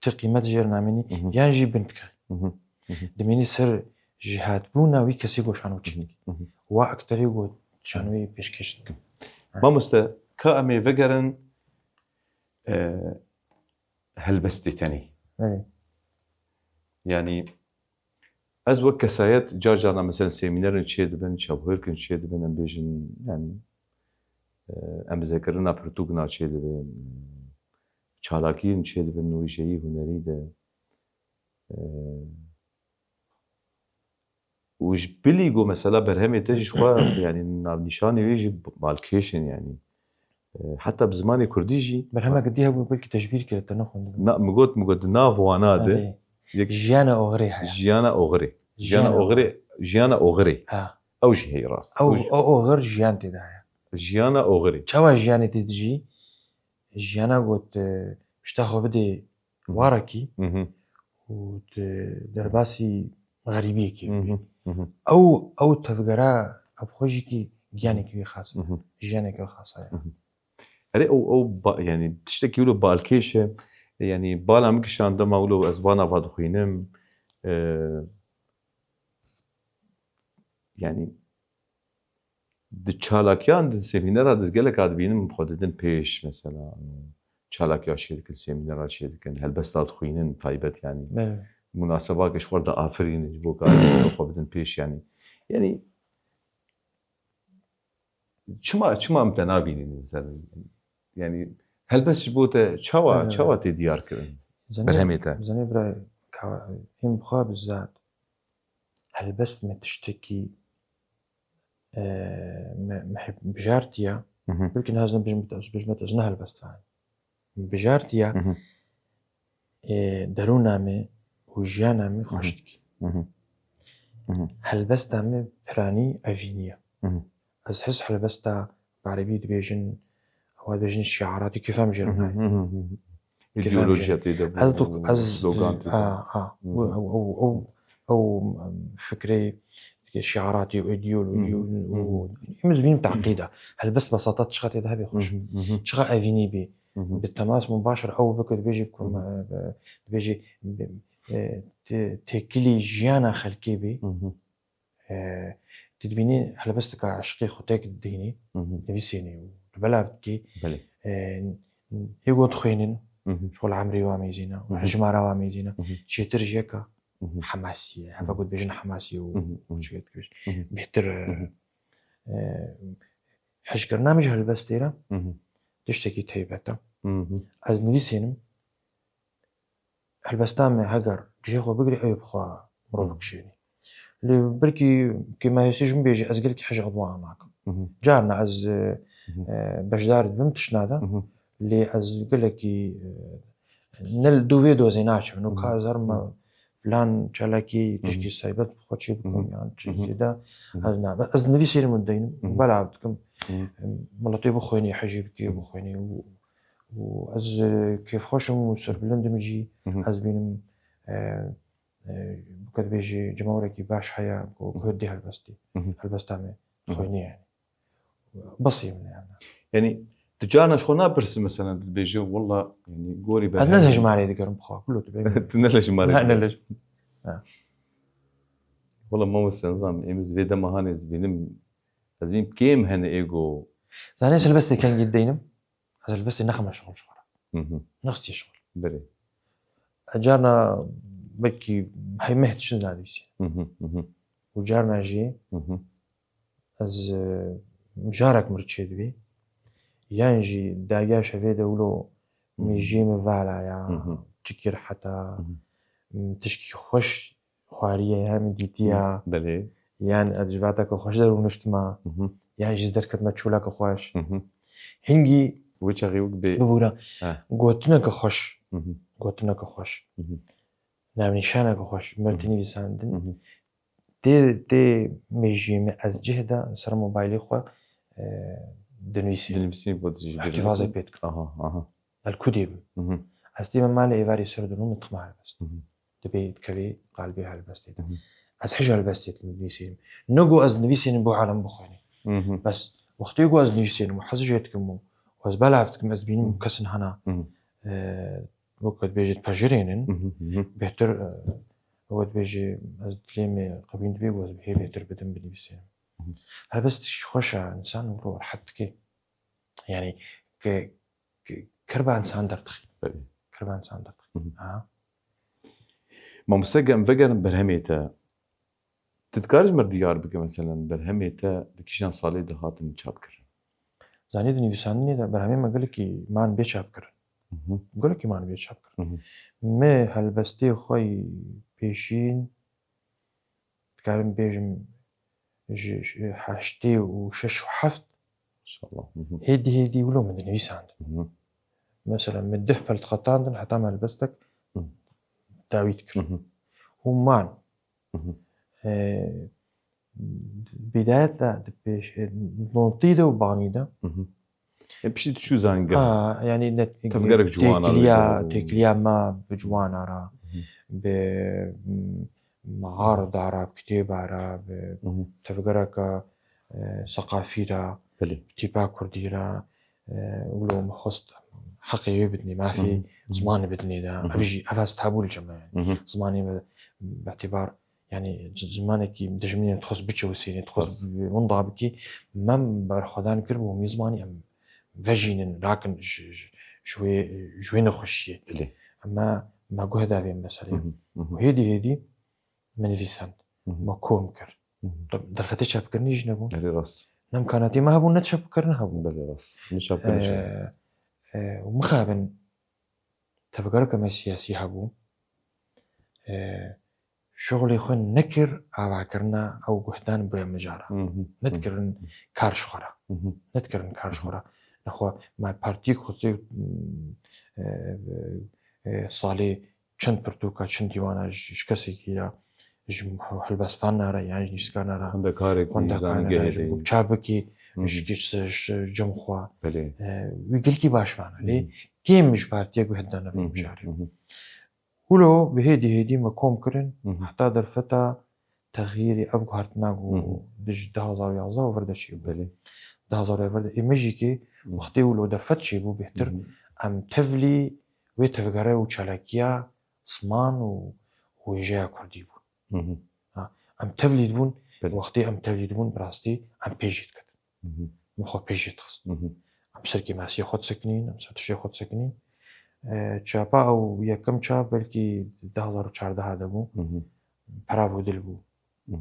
ti qîmet jê re namînî, Mhm. yan jî bin dike. Mhm. Mhm. Dimînî ser ji hatbûna wî kesê go şano çêk Mhm. dike. Mhm. Wa akterê go şanoyê pêşkêş dike. Mamoste, ka em ê vegerin, e, helbestê tenê. Evet. Yani, ez wek kesayet car carna mesela semînerin çêdibin, çavhêrkin çêdibin, em bêjin, yani, e, em zekirina pirtûkna çêdibin, çalakiyên çêdibin wêjeyî hunerî de, e, û ji bilî ku mesela berhemê te ji xwe, yani navnîşanê wê jî balkêş in, yani. E, heta bi zimanê kurdî jî Berhemeke dî hebû, belkî te ji bîr kire, te nexwendibû. Na, min got, min got, di nav wana de Erê. yek Jiyana oxirê heye. Jiyana oxirê. Jiyana Jiyana oxirê, jiyana oxirê. Ha. Ew jî heye rast. Ew, Ew jî o oxir jiyan tê de heye. Jiyana oxirê. Çawa jiyanê tê dijî? Jiyana got, e, pişta xwe bidê Mhm. warekî Mhm. û di derbasî xerîbiyekê bibî. Mhm. Mhm. Ew, ew tevgera, ev xwe jî kî giyanekî wî xas e. Mhm. Jiyanekî wî xas e. Mhm. Erê, ew, ew ba-, yani tiştekî wilo balkêş e. Yani bala min kişand dema wilo ez vana va dixwînim. E, yani Di çalakiyan, di semînera di gelek a dibînim, xwe didin pêş, mesela, çalakiya çêdikin, semînera çêdikin, helbesta dixwînin taybet, yanî. Evet. Munasebakê ji xwe diafirînin, ji bo karî xwe bidin pêş, yanî. Yanî, çima, çima em te nabînin, mesela? Yanî, helbest ji bo te çawa, Evet. çawa tê diyar kirin? Zanî, Berhemê te. Zanî bira, ka, hîn bi xwe bizat. Helbest me tiştekî, e, me, me hep bijartiya. Hı hı. Belkî naz ne bijim, ez bijim, ez ne helbest fanim. Bijartiya, Hı hı. e, derûna me û jiyana me Hı hı. xweş dikî. Hı hı. Hı hı. Helbesta me piranî evînî ye. Hı hı. Ez his helbesta bi erebî dibêjin, ewa dibêjin şiaratî kêfa min jê re nayê. Hı hı hı hı. Kêfa min jê re. Îdeolojiya tê de bû, Ez dok-, ez, slogan tê de. ha, ha. Hı hı. Ew, ew, ew, ew, em, fikrê şiaratî û îdeolojî Hı hı. û, Hı hı. û, em dibînin teqîda. Helbest besata çiqa tê de hebe xweş. Hı hı hı hı. Çiqa evînî bî. Hı hı. Bi temas mubaşir ew bike dibêjî ku Hı hı. me, be, dibêjî, be, e, te-, têkilî jiyana xelkê bî. Hı hı. E, tu dibînî helbestika eşqê xwe tek didînî, Hı hı. nivîsînî û tu belav dikî. Belê. E, ê got xwênin, Hı hı. şol emrê wa mêzîne, Hı hı. hejmara wa mêzîne, Hı hı. çêtir ji yeka Hı hı. hemasî ye. Heve Hı hı. got bêjin hemasî û Hı hı. Hı hı. çi got bêjin. Hı hı. Bêhtir, Hı hı. e, hejkirina min ji helbestê re Hı hı. tiştekî taybet e. Hı hı. Ez nivîsînim, helbesta me heger cihê xwe bigirî, ew ê bi xwe mirov Hı. bikişênî. Lê belkî kêmahêsî ji min bêjî, ez gelekî hej ew wana nakim. Hı hı. Carna ez, Hı hı. e, beşdar dibim tiştna de, Hı hı. lê ez gelekî, e, ne li dû vê dozê naçim. Hı hı. Û ka ez herim Hı hı. filan çalakî Hı hı. tiştî taybet bi xwe çê bikim, Hı hı. yan Hı hı. çîzê de Hı hı. ez nabe. Ez nivîsînim û deynim, Hı hı. belav dikim. Hı hı. Miletê bixwênî, hejî bikê, Hı hı. bixwênî û û ez, e, kêfxweş im û serbilind im jî. Hı hı. Ez bînim, e, e, ku dibêjî cemawerekî baş heye ku Hı hı. guh dê helbestî. Hı hı. Helbesta me Hı hı. xwênî yani. Besî min yani. Yanî, tu carna ji xwe napirsin, mesela, dibêjî, "Walla, yanî, gorî Ez ne berhemê." lejmarê digerim bi xwe, kulo tu bê. Tu ne lejmarê Ne, ne digerim. lej-, ha. Walla, mamoste, nizam, em ez vê dema hanê ez bînim, ez bînim kêm hene ê go. Zanê ez helbestê kengî deynim? Ez helbestê nexime şixul ji xwe re. Hı hı. Nexistî şixul. Belê. Ez carna belkî hemî meh tişt nadivîsî. Hı hı, hı hı. Û carna jî Hı hı. ez, e, carek mir çêdibî. Yan jî dagiya şevê de wilo Hı hı. mêjiyê min vala ya, Hı hı. çikî reheta, Hı hı. m, tişkî xweş xwariye ya min dîtiya. Belê. Yan ez ji vateke xweş derûniştima. Hı hı. Yan jî ez derketime çoleke xweş. Hı hı. Hingî Wê çaxê wek bê. Bibûra. He. Gotineke xweş. Hı hı. Gotineke xweş. Hı hı. Navnîşaneke xweş. Hı hı. Mir tinivîsandin. Hı hı. Tê, tê mêjiyê min ez cih de ser mobaylê xwe, e, dinivîsînim. Dinivîsînî bo dijî Îhtîfazê pê dikim. Aha, aha. Ez li ku dê bim? Hı hı. Ez tê min malê êvarê ser dinû min dixime helbest. Hı hı. Dibê dikevê qalbê helbestê de. Hı hı. Ez hej helbestê dinivîsînim. Ne ku ez dinivîsînim bo alem bixwîne. Hı hı. Bes wextê ku ez dinivîsînim û hez jê dikim û ez belav dikim, ez bînim Hı hı. kesin hena, Hı hı. e, wek dibêjî dipejirênin, Hı hı, hı hı. bêhtir, e, wek dibêjî ez dilê min qebîn dibê ku ez hê bêhtir bidim binivîsînim. Hı hı. Helbest tişkî xweş e, însan wilo rehet dike. Yani, ke, ke, kirba însan derdixî. Belê. Kirba însan derdixî. Hı hı. Ha? Mamoste, gem vegerin berhemê te. Tu dikarî ji me re diyar bike, meselen, berhemê te di kîjan salê de hatin çapkirin? Zanî di nivîsandinê de berhemê me gelekî man bê çapkirin. Hı hı. Gelekî man bê çapkirin. Hı hı. Me helbestê xwe yî pêşîn, dikarim bêjim, ji, ji heştê û şeş û heft Maşallah. Hı hı. hêdî hêdî wilo min dinivîsandin. Hı hı. Mesela min deh pel diqetandin heta me helbestek Hı. dawî dikir. Hı hı. Û man. Hı hı. E, bidayet de di pêş, e, notî de û banî de. Hı hı. E, piştî tu çû zanîngeha? Ha, yani ne, Tevgerek ciwana têkiliya, wê de. têkiliya me bi ciwana re, Hı hı. bi, m, mehar da re, bi kitêba re, bi Hı hı. tevgereke, e, seqafî re, Belê. bi tîpa kurdî re, e, wilo min xwest heqê wê bidinê, mafê Hı hı. Hı hı. zimanê bidinê de. Hı hı. Ev jî, ev ez tabû li cem me. Hı hı. Zimanê me bi îtîbar yanî z-, zimanekî dijminê dixwest biçewsênê, dixwest Rast. bi-, winda bikî, me berxwedan kir bû, hemî zimanî em vejînin, rakin ji, ji, ji wê, ji wê nexweşiyê. Belê. Em me, me guh da vê meselê. Hı hı, hı hı. Û hêdî hêdî min nivîsand, Hı hı. me kom kir. Hı hı. Derfetê çapkirinî jî nebûn. Erê rast. Ne imkanatê me hebûn, ne çapkirin hebûn. Belê rast. Ne çapkirin jî. Ee, e, û mixabin tevgereke me siyasî hebû. E, şixulê xwe nekir avakirina ew guhdan bûye mijara. Hı hı. Nedikirin kar ji xwe re. Hı hı. Nedikirin kar ji xwe re. Nexwe me partiyek xwe, e, e, salê çend pirtûka, çend dîwana ji, ji kesekî re, ji helbestvanina re, yan ji nivîskarina re, Xwendekarek xwendekarina re, ji zanîngehê de. çapikî, Hı hı. ji, ji, ji cem xwe. Belê. E, wî gelkî baş vana. Lê Hı hı. kêm ji partiya guhdan Hı hı. mijarê. Hı hı. Wilo bi hêdî hêdî me kom kirin, Hı hı. heta derfeta texyîrê ev guhertina ku Hı hı. di ji du hazar û yazdeh û vir de çêbû. Belê. Du hazar û vir de. Ê me jî kê Hı. wextê wilo derfet çêbû bêhtir, Hı hı. em tevlî wê tevgere û çalakiya ziman û, û wêjeya kurdî bûn. Hı hı. Ha, em tevlî dibûn, Belê. wextê em tevlî dibûn, bi rastî em pêş jî diketin. Hı hı. Min xwe pêş jî dixist. Hı hı. Em ser kêmasiyê xwe disekinîn, em ser tiştê xwe disekinîn. E, çapa ew yekem çap belkî du hazar û çardeh de bû. Hı hı. Pera Vodil bû. Hı hı.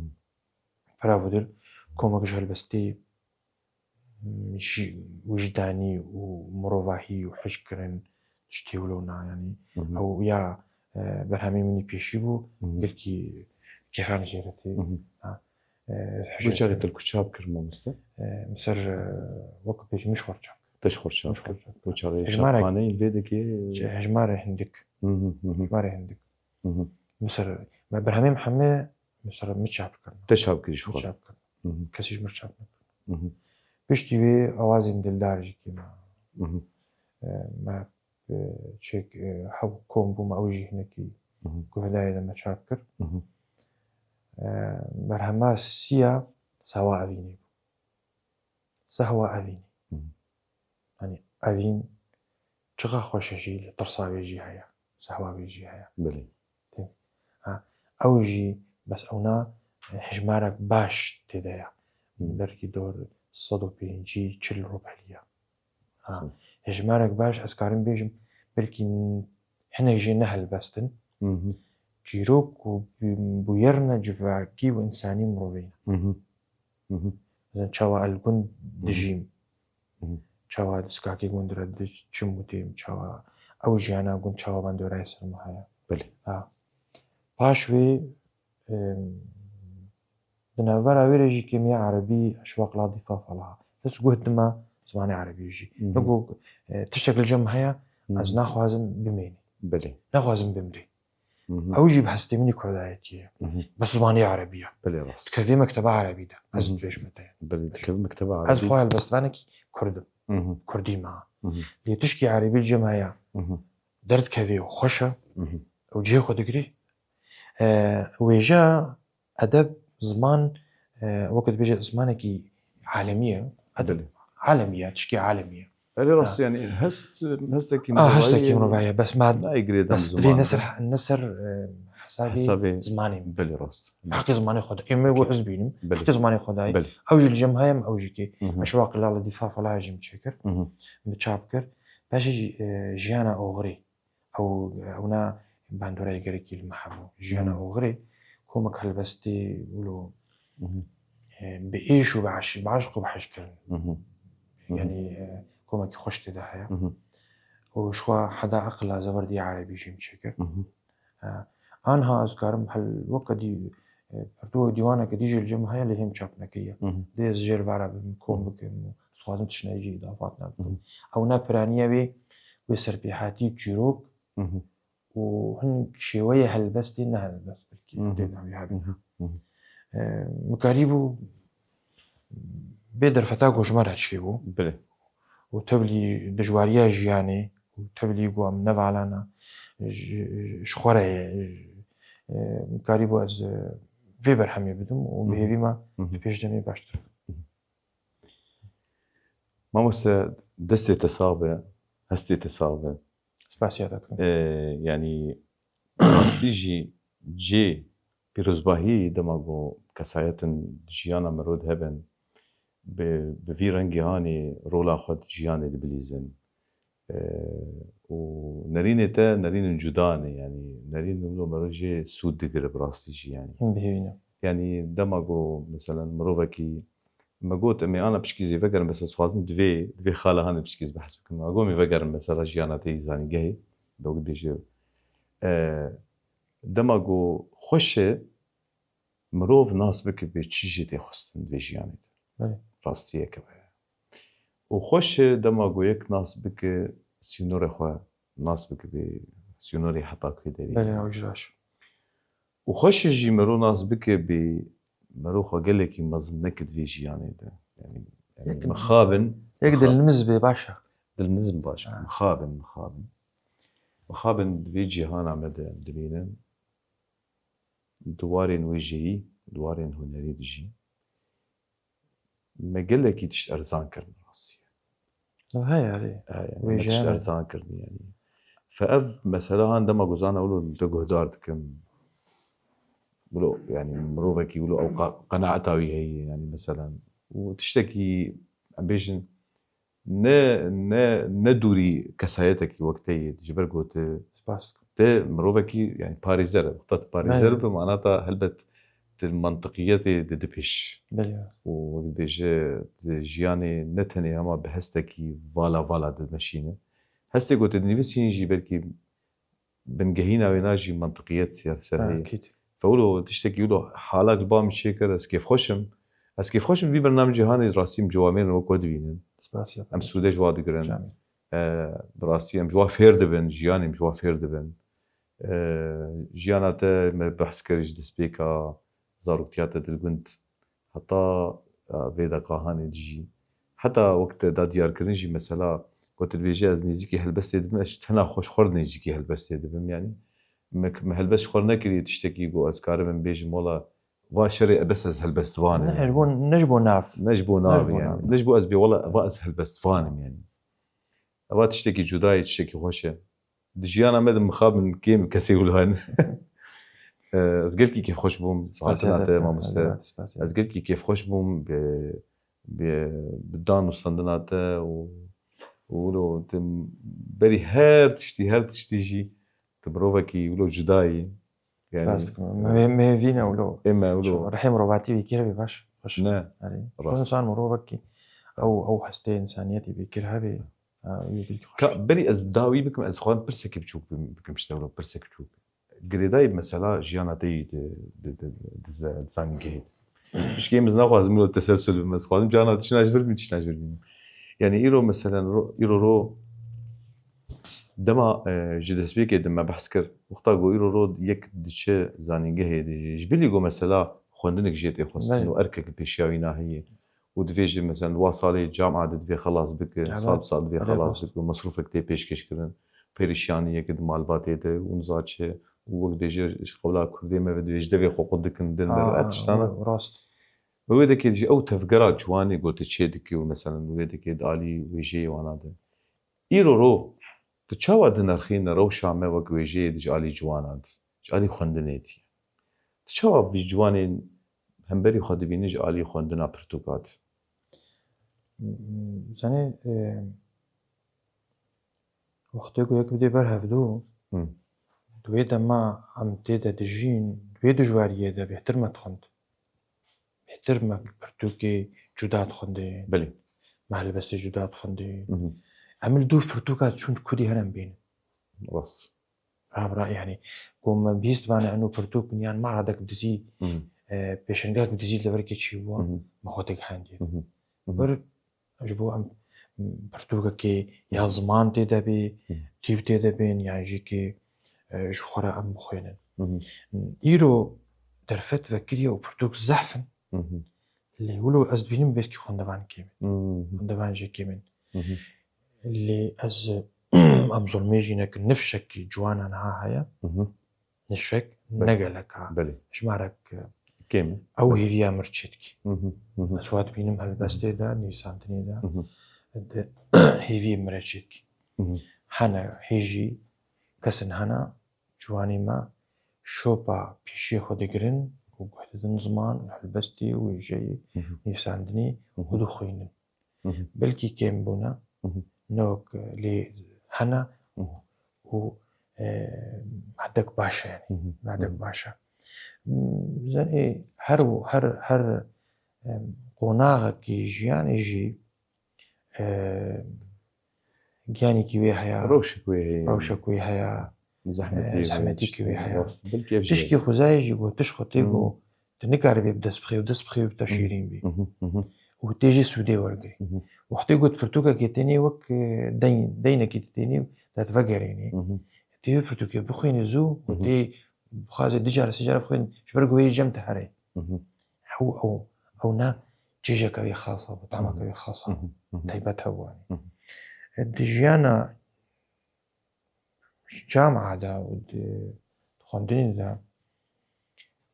Pera Vodil komek ji helbestê, m, ji, wijdanî û mirovahî û hişk kirin, tiştê wilo na, yanî Hı hı. ew ya, e, berhemê min î pêşî bû, Hı hı. gelkî kêfa min jê re tê. Hı hı. Ha. E, Wê çaxê hişk te li ku çap kir, mamoste? E, min ser, e, wek pêşî min ji xwe re çap kir. Te ji xwe re çap Min ji xwe re çap kir. Wê çaxê Hejmarek çapxaneyên vê dikê? Hejmarê hindik. Hı hı, hı hı. Hejmarê hindik. Hı hı. Min ser, me berhemê min hemê min ser min çap kir. Te çap kirî ji Min xwe? çap kir. Hı hı. Kesî ji min çap nekir. Hı hı. Piştî wê awazên dildar jî kê me. Hı hı. E, me, e, çêk, e, hew kom bû me ew jî hinekî Hı hı. guhdarê de me çap kir. Hı hı. E, berhema siya Sehwa Evînê bû. Sehwa Evînê. Hı hı. Yanî Evîn çiqa xweş e jî, lê tirsa wê jî heye. Sehwa wê jî heye. Belê. Tê. Ha, ew jî bes ewna, e, hejmarek baş tê de ye. Hı. Belkî dor sed û pêncî, çil rûpelî ye. Ha, Hı. hejmarek baş ez karim bêjim, belkî n-, hinek jê ne helbest in. Hı hı. Çîrok û bû-, bûyerine civakî û însanî mirovê ne. Hı hı. Hı hı. Mesela çawa ez li gund Hı hı. dijîm. Hı hı. Çawa di sikakê gund re diçim û têm, çawa ew jiyana gund çawa bandorayê ser min heye. Belê. Ha. Paş wê, em, di navbera wê re jî kêmiya erebî, eşwaq la dîfa falaha. Dest guh dima zimanê erebî jî. Hı hı. Nigo, e, tiştek li cem heye, Hı ez hı. naxwazim bimênî. Belê. Naxwazim bimrî. Hı hı. Ew jî bi hestê min î kurdayetî ye. Hı hı. Bes zimanê erebî ye. Belê rast. Dikevê mekteba erebî de. Ez Hı hı. dibêjim te. Belê, dikevê mekteba erebî. Ez xwe helbestvanekî kurd im. Hı hı. Kurdî me. Hı hı. Lê tişkî erebî li cem heye. Hı hı. Derdikevê û xweş e. Hı hı. Ew cihê xwe digirî. E, wêje, edeb, ziman, e, wekî dibêje zimanekî alemî ye. Edeb Belê. alemî ye, tişkî alemî ye. Erê rast, Ha. yanî hest, hestekî Ah, mirovahî hestekî ye. mirovahî ye, bes me, Nayê girêdan bes divê ziman ne ser, de. ne ser, e, hesabê Hesabê zimanê min. Belê rast. Heqê zimanê xwe de. Ê me got ez bînim. Belê. Heqê zimanê xwe dayê. Belê. Ew jî li cem heye, em ew jî kê. Hı hı. Eşwaq la dîfa fala jî min çêkir. Hı hı. Min çap kir. Paşê jî, e, Jiyana Oxirê. Ew, ewna bandorayê gerekî li me hebû. Jiyana Hmm. oxirê, komek helbestê wilo, Mhm. e, bi êş û bi eş-, bi eşq û bi hişk kirin. Mhm. Mhm. Yanî, e, komekî xweş tê de heye. Mhm. Û ji xwe heda eqila zewerdî erebî jî min çêkir. Mhm. E, anha ez karim hel weke dî, e, pirtûk dîwaneke dî jî li cem heye, lê hêm çap nekiriye. Mhm. Dê ez jê re vara bim, kom Mhm. bikim û dixwazim tiştine jî îdafatna bikim. Mhm. Ew ne piraniye wê, wê serpêhatî çîrok Mhm. û hin şêweyê helbestê ne helbest belkî Mhm. tê de wî hebe. Mhm. Mhm. E, min karîbû bê derfeta ku ji me re çêbû Bilê. û tevlî dijwariya jiyanê û tevlî ku em nevalana ji, ji, ji xwe re ye. E, min karîbû ez, e, vê berhemê bidim û bi Mhm. hêvî me Mhm. di pêş demê baştir. Mamoste, destê te sax be, hestê te sax be. Spasiya te dikim. Ee, yanî, rastî jî cê pîrozbahî dema ku kesayetin di jiyana mirov de hebin, bi, bi vî rengî hanê rola xwe di jiyanê de bilîzin. E, û nerînê te nerînên cuda ne, yanî nerîn wilo meriv jê sûd digire bi rastî jî, yanî. Hîn bihêvî ne. Yanî dema ku, meselen, mirovekî me got, em ê ana piçkî zê vegerin, bes ez xwazim divê, divê xala hanê piçkî ez behs bikim. Me got, em ê vegerin, mesela, jiyana te yî zanîngehê, dogî bêje, e, dema ku xweş e, mirov nas bike bê çi jê tê xwestin di vê jiyanê de. Belê. Rastiyeke be. Û xweş e dema ku yek nas bike sînorê xwe, nas bike bê sînorê heta ku derê. Belê, ew jî baş. Û xweş e jî mero nas bike bê mero xwe gelekî mezin neke di vê jiyanê de. Yanî, yanî Yek mixabin, yek mixa- dilnimiz bê, baş e. Dilnizim baş e. Ha. Mixabin, mixabin. Mixabin di vê cîhana me de em dibînin. Di warên wêjeyî, di warên hunerî de jî me gelekî tişt erzan kirin rastî. Ev heye, erê. E, yanî me tişt erzan kirin, yanî. Fe ev mesela han dema gozana wilo li te guhdar dikim. Wilo, yanî mirovekî wilo ew qa-, qenaeta wî heye, yanî, meselen. Û tiştekî, em bêjin, ne, ne, ne dûrî kesayetekî wek te yê, ji ber ku tu, Spas dikim. Te mirovekî, yanî, parêzer e. Wexta tu parêzer Belê. Bi mana ta helbet tu mantiqiyetê didi pêş. Belê. Û wek dibêje, di jiyanê ne tenê hema bi hestekî vala vala dimeşîne. Hestê ku tu dinivîsî jî belkî bingehîna wêna jî mantiqiyet ser, ser Ha, heye. Ekîd. Fe wilo tiştekî wilo halak li ba min çêkir, ez kêfxweş im. Ez kêfxweş im vî bernamê cîhanê rastî em cewamêrin wek we dibînin. Spas ya. Em sûde ji wa digirin. Camî. E, bi rastî em ji wa fêr dibin, jiyanê em ji wa fêr dibin. E, jiyana te me behs kir ji destpêka zaroktiya te di gund heta, e, vê deqahanê de jî. Heta wek te da diyarkirin jî mesela, ku tu dibêjî ez nêzîkî helbestê dibim, ez tena xwe ji xwe re nêzîkî helbestê dibim, yanî. Me, me helbest ji xwe re nekiriye tiştekî ku ez karibim bêjim, wela va şerê ebes ez helbestvan im, Ne, yanî. Ji bo, ne ji bo nav. Ne ji bo Ne ji nav, bo yanî. Nav. Ne ji bo ez bê, wela va ez helbestvan im, yanî. Eva tiştekî cuda ye, tiştekî xweş e. Di jiyana me de mixabin kêm kesê wilo hene. Eh, ez gelkî kêfxweş bûm, Spasiya hatina te, te, mamoste. Spasiya. Ez gelkî kêfxweş bûm bi, bi, bi dan û standina te û, û wilo te berî her tiştî, her tiştî jî tu mirovekî wilo cuda yî. Yanî, Rast dikim. Me, me vîne wilo. Ê me wilo. Rihê mirovatî vê kir bê baş. Xweş. Ne. Erê. Rast. Çi insan mirovekî ew, ew hestê însaniyetê vê kir hebê. Ha, wî gelkî xweş. Ka berî ez dawî bikim, ez xwe pirsekî biçûk bim-, bikim, işte wilo pirsekî biçûk. Girêdayî mesela jiyana te yî di, di, di, di ze-, di zanîngehê de. Pişkê min ez naxwazim wilo teselsul bim, ez xwazim cana tiştna ji vir bînim, tiştna ji vir bînim. Yanî îro meselen ro-, îro ro dema, e, ji destpêkê de me behs kir, wexta ku îro ro yek diçe zanîngehê de jî, ji bilî ku mesela xwendinek jê tê xwestin Belê. Û erkek li pêşiya wî nahiyê. Û divê ji, mesela, wa salê cama de divê xelas bike, Evet. Sal bi sal divê Evet, xelas rast. Bike û mesrûfek tê pêşkêş kirin. Pêrişaniyeke di malbatê de û niza çi û wek dibêje ji qewla kurdê me ve divê ji devê xwe qut dikin, din ber Aa, ev tiştana. Rast. Bi wê dekê jî ew tevgera ciwanê ku tu çê dikî û, meselen, wê dekê di alî wêjeyê wana de. Îro ro, tu çawa dinirxîne rewşa me wek wêjeyê de ji alî ciwanan de, ji alî xwendinê de? Tu çawa vî ciwanên hemberî xwe dibînî ji alî xwendina pirtûka de? Zanî, e, wextê ku yek bidê ber hevdû, Hı. Di wê dema em tê de dijîn, di wê dijwariyê de bêhtir me dixwend. Bêhtir me pirtûkê cuda dixwendê. Belê. Me helbestê cuda dixwendê. Hı hı. Em li dû pirtûka çûn kudî hene em bînin. Rast. Ra, ra, yanî, ku me bihîst vane eno pirtûk bin yan maradek bi dizî, Hı hı. E, pêşengek bi dizî li verkê çî bû, Hı hı. Me xwe digihendî. Hı hı. Hı hı. Bir Ji bo em pirtûkekê ya ziman tê de bê, Hı. Tîp tê de bên, yan jî kê, e, ji xwe re em bixwînin. Hı hı. Îro derfet vekiriye û pirtûk zehf in. Hı hı. Lê wilo ez dibînim belkî xwendevan kêm in. Hı hı. Xwendevan jê kêm in. Hı hı. Lê ez, em zulmê jî nekin, nifşekî ciwana niha heye. Hı hı. Nişek Belê. Ne gelek ha. Belê. Jimarek, e, Kêm e. Ew Belê. Hêviya mir çêdikî. Hı hı, hı hı. Ez wa dibînim helbestê de, nivîsandinê de, Hı hı. Di hêviyê mir çêdikî. Hı hı. Hene hêjî kesin hene, ciwanî me, şopa pîşiyê xwe digirin û guh didin ziman û helbestê û wêjeyê, Hı hı. nivîsandinê Hı hı. û dixwînin. Hı hı. Belkî kêm bûne, Hı hı. ne wek lê hene Hı hı. û, e, hedek baş e, yani. Hı hı. Hedek Hı hı. baş e. Zenê her, her, her, e, qonaxekî jiyanê jî, e, giyanekî wê heye, Rewşek wê heye. rewşek wê heye, Zehmetî e, wê zehmetîkî wê heye. Rast. Belkî ev jî Tişkî heye. Xwezayê jî got, tişt xwe tê Hmm. got, tu nikaribê bi dest bixê û dest bixê û bi te Hmm. şêrîn bî. Mhm, mhm. Û tê jî sûdê wergirî. Mhm. Wextê got pirtûkekê tênê wek, e, deyn, deynekî tênê, te vegerênê. Mhm. Tê wê pirtûkê bixwînî zû û Mhm. tê bixwazê du cara, sê cara bixwîn, ji ber ku wê cem te herê. Mhm. Ew, ew, ew ne çêjeke wê xasa bû, tameke Mhm. wê xasa, Mhm, mhm. taybet hebû, yani. Mhm. Di jiyana camia de û di, di xwendinê de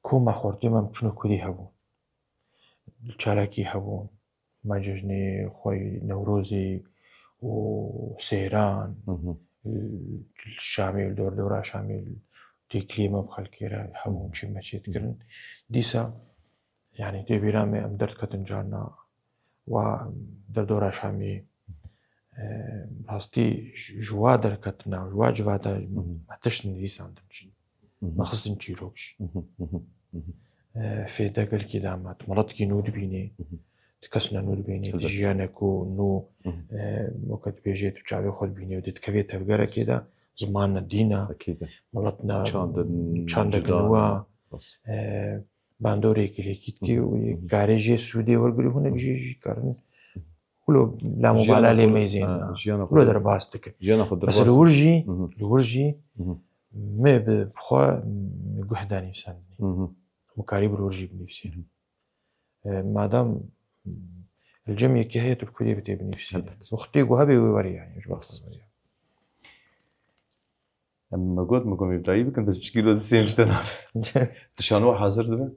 koma xortê me çûne kudî hebûn. Çalakî hebûn. Me cejnê xwe yê Newrozê û sêran, Mhm. li Şamê, li dor dora Şamê, têkiliyê me bi xelkê re hebûn, Mhm. çê me çê dikirin. Dîsa, yani tê bîra me em derdiketin carna wa derdora Şamê, e, rastî ji, ji wa derketina, ji wa civata Mhm. me tişt nivîsandin jî. Mhm. Me xistin çîrok jî. Mhm, mhm, mhm. E, fêde gelkî da me. Tu meletikî nû dibînî, Mhm. tu kesna nû dibînî, tu Elbette. jiyaneko nû, Mhm. e, weke dibêjê tu çavê xwe dibînî û tu dikevê tevgerekê de, ziman ne, dîn e, Ekîd e. milet ne, Çandin, çandeke cuda nû e. ne. Rast. E, bandorê yekî lêkî dikî Mhm, û yê mhm. karê jê sûdê wergirî hinek Mhm. jê jî karin. Wilo lamubala Jiyana lê xwe, meyzên ha, na. jiyana xwe Wilo de-, derbas dikin. jiyana xwe Bes derbas li wir jî, Mhm. li wir jî Mhm. me bi xwe guh da nivîsandinê. Mhm. Min karî bi wir jî binivîsînim. Mhm. E, madem li cem yekî heye, tu bi kudê bi tê binivîsînî. Elbet. Wextê ku hebe wê werî, yani, ji Bas. wextê werî. Em me got, me got, "Mîbrayî bikin, bes çi kîlo di sêm ji te nabe." Tu şano hazir dibe?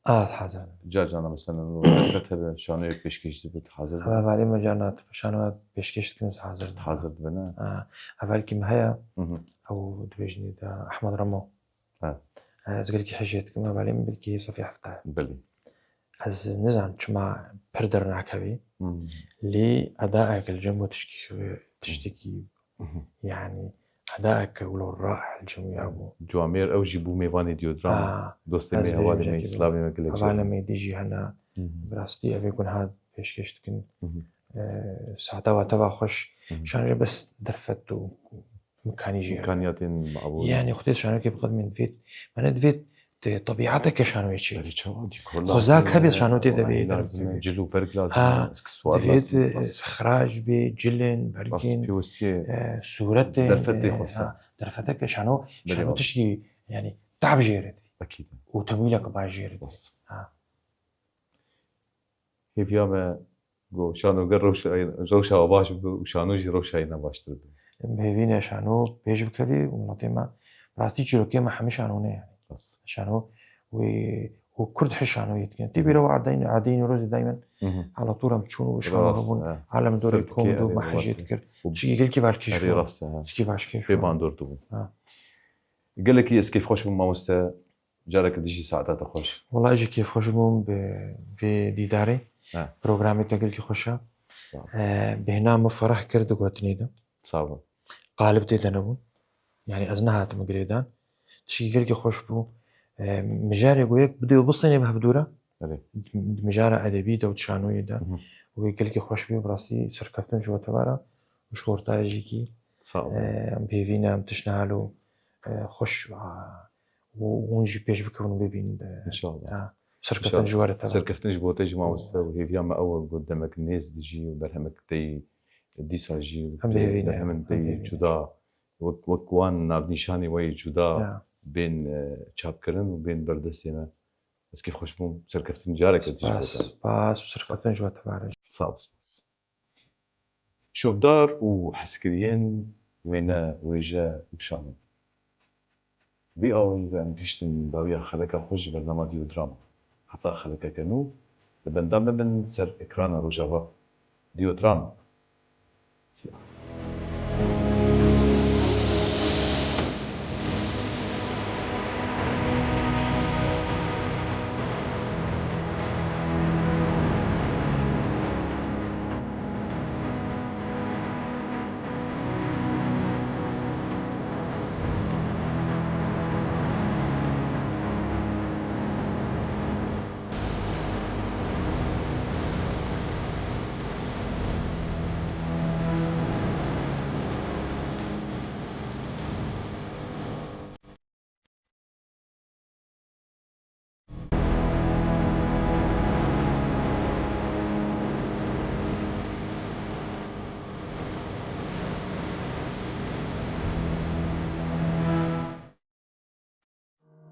Ah, hazir. Car carna mesela, o derket hebe, şanoyek pêşkêş dibe, tu hazir dibe? Hevalê me carna tu şanoya pêşkêş dikin, hazir dibe. Hazir dibe, ne? Ah, hevalkî me heye, Hı hı. ew dibêjinê de Ehmed Remo. Ha. Ez gelkî hejê dikim, hevalê min belkî sefê hefta ye. Belê. Ez nizanim çima pir dernakevî, Hmm. lê eda eke li cem bo tişkî, tiştekî, Mhm. yani, eda eke wilo rae li cem ya bû. Ciwamêr ew jî bû mêvanê Diyodram. Ha, Dostê ez me, bêjim hevalê me, jekî bû. Slavê me gelek jî. Hevalê me dî jî hene. Mhm. Bi rastî ev ê ku niha pêşkêş dikin. Mhm. E, saeta wa teva xweş. Mhm. Şan jî bes derfet û Mikanî jî hene. Mikaniyatên mabû. Yani, xwedê şanokê biqedimên divêt, yani divêt, e, tebîeteke şanoyê çêkî. Belê, çawa dîkor lazim e. Xwezak hebe şano tê de bê, lazim e, cil û berg lazim e, eskiswar lazim e. Ha, divêt, e, xirac bê, cilên, bergên, pêwistiyê, e, sûretên, derfetê e, xwesta. Ha, derfeteke şano, Belê, şano bas. Tişkî, yani, tab jê re divê. Ekîd. Û temwîleke baş jê re divê. Bas. Ha. Hêviya me ku şanoger rewşa, rewşa baş bibe û şano jî rewşa yê ne baştir bibe. Em hêvî ne şano pêş bikevî û miletê me, rastî çîrokê me hemî şano ne yani. Rast. Şano wê û kurd hi şano yê dikin. Tê bîra we erdeyî, erdeyî Newrozê daymen Mhm. ala tûrem çûn û şano Rast, hebûn. e. Alem dorê Sir kom dikê, dû erê, me hejê evet. dikir. Û Tişkî gelkî balkêş Erê bû. rast, e. Tişkî başkêş Pê bû. bandor dibû. Ha. Gelekî ez kêfxweş bûm mamoste. Careke dijî saeta te xweş. Wela ez jî kêfxweş bûm bi vê dîdarê. He. Programê te gelkî xweş e. Sağ ol. E, bêhna min fereh kir di gotinê de. Sağ ol. Qalib tê de nebûn. Yani ez nehatim girêdan. Tişkî gelkî xweş bû. E, mijarê ku yek bidê û bistênê bi hevdû re. Erê. Di mijara edebî de û di şanoyê de. Mhm. Wê gelkî xweş bî, bi rastî serkeftin ji we tevara. Û ji xortarê jî kî. Sağ ol. E, em bi hêvî ne, em tişt nehal û, e, xweş, a, û hûn jî pêş bikevin û bibînin, e, İnşallah. ya, serkeftin İnşallah. ji we re teva. Serkeftin ji bo te jî mamoste û hêviya me ew e ku demek nêz dijî û berhemek te yî dîsa jî Em bi hêvî ne, berhemin em te bi yî hêvî ne. cuda, wek, wek wan navnîşanê we yê cuda Ya. bên, e, çapkirin û bên berdestê me. Ez kêfxweş bûm, serkeftin careke dijî Spas, bo te. spas û serkeftin ji we teva re. Sağ ol, spas. Şopdar û hezkiriyên wêne, wêje û şano. Vî awayî ve em gihiştin dawiya xeleka xwe ji bernama Diyodram. Heta xelekeke nû, li benda me bin ser ekrana Rojava. Diyodram.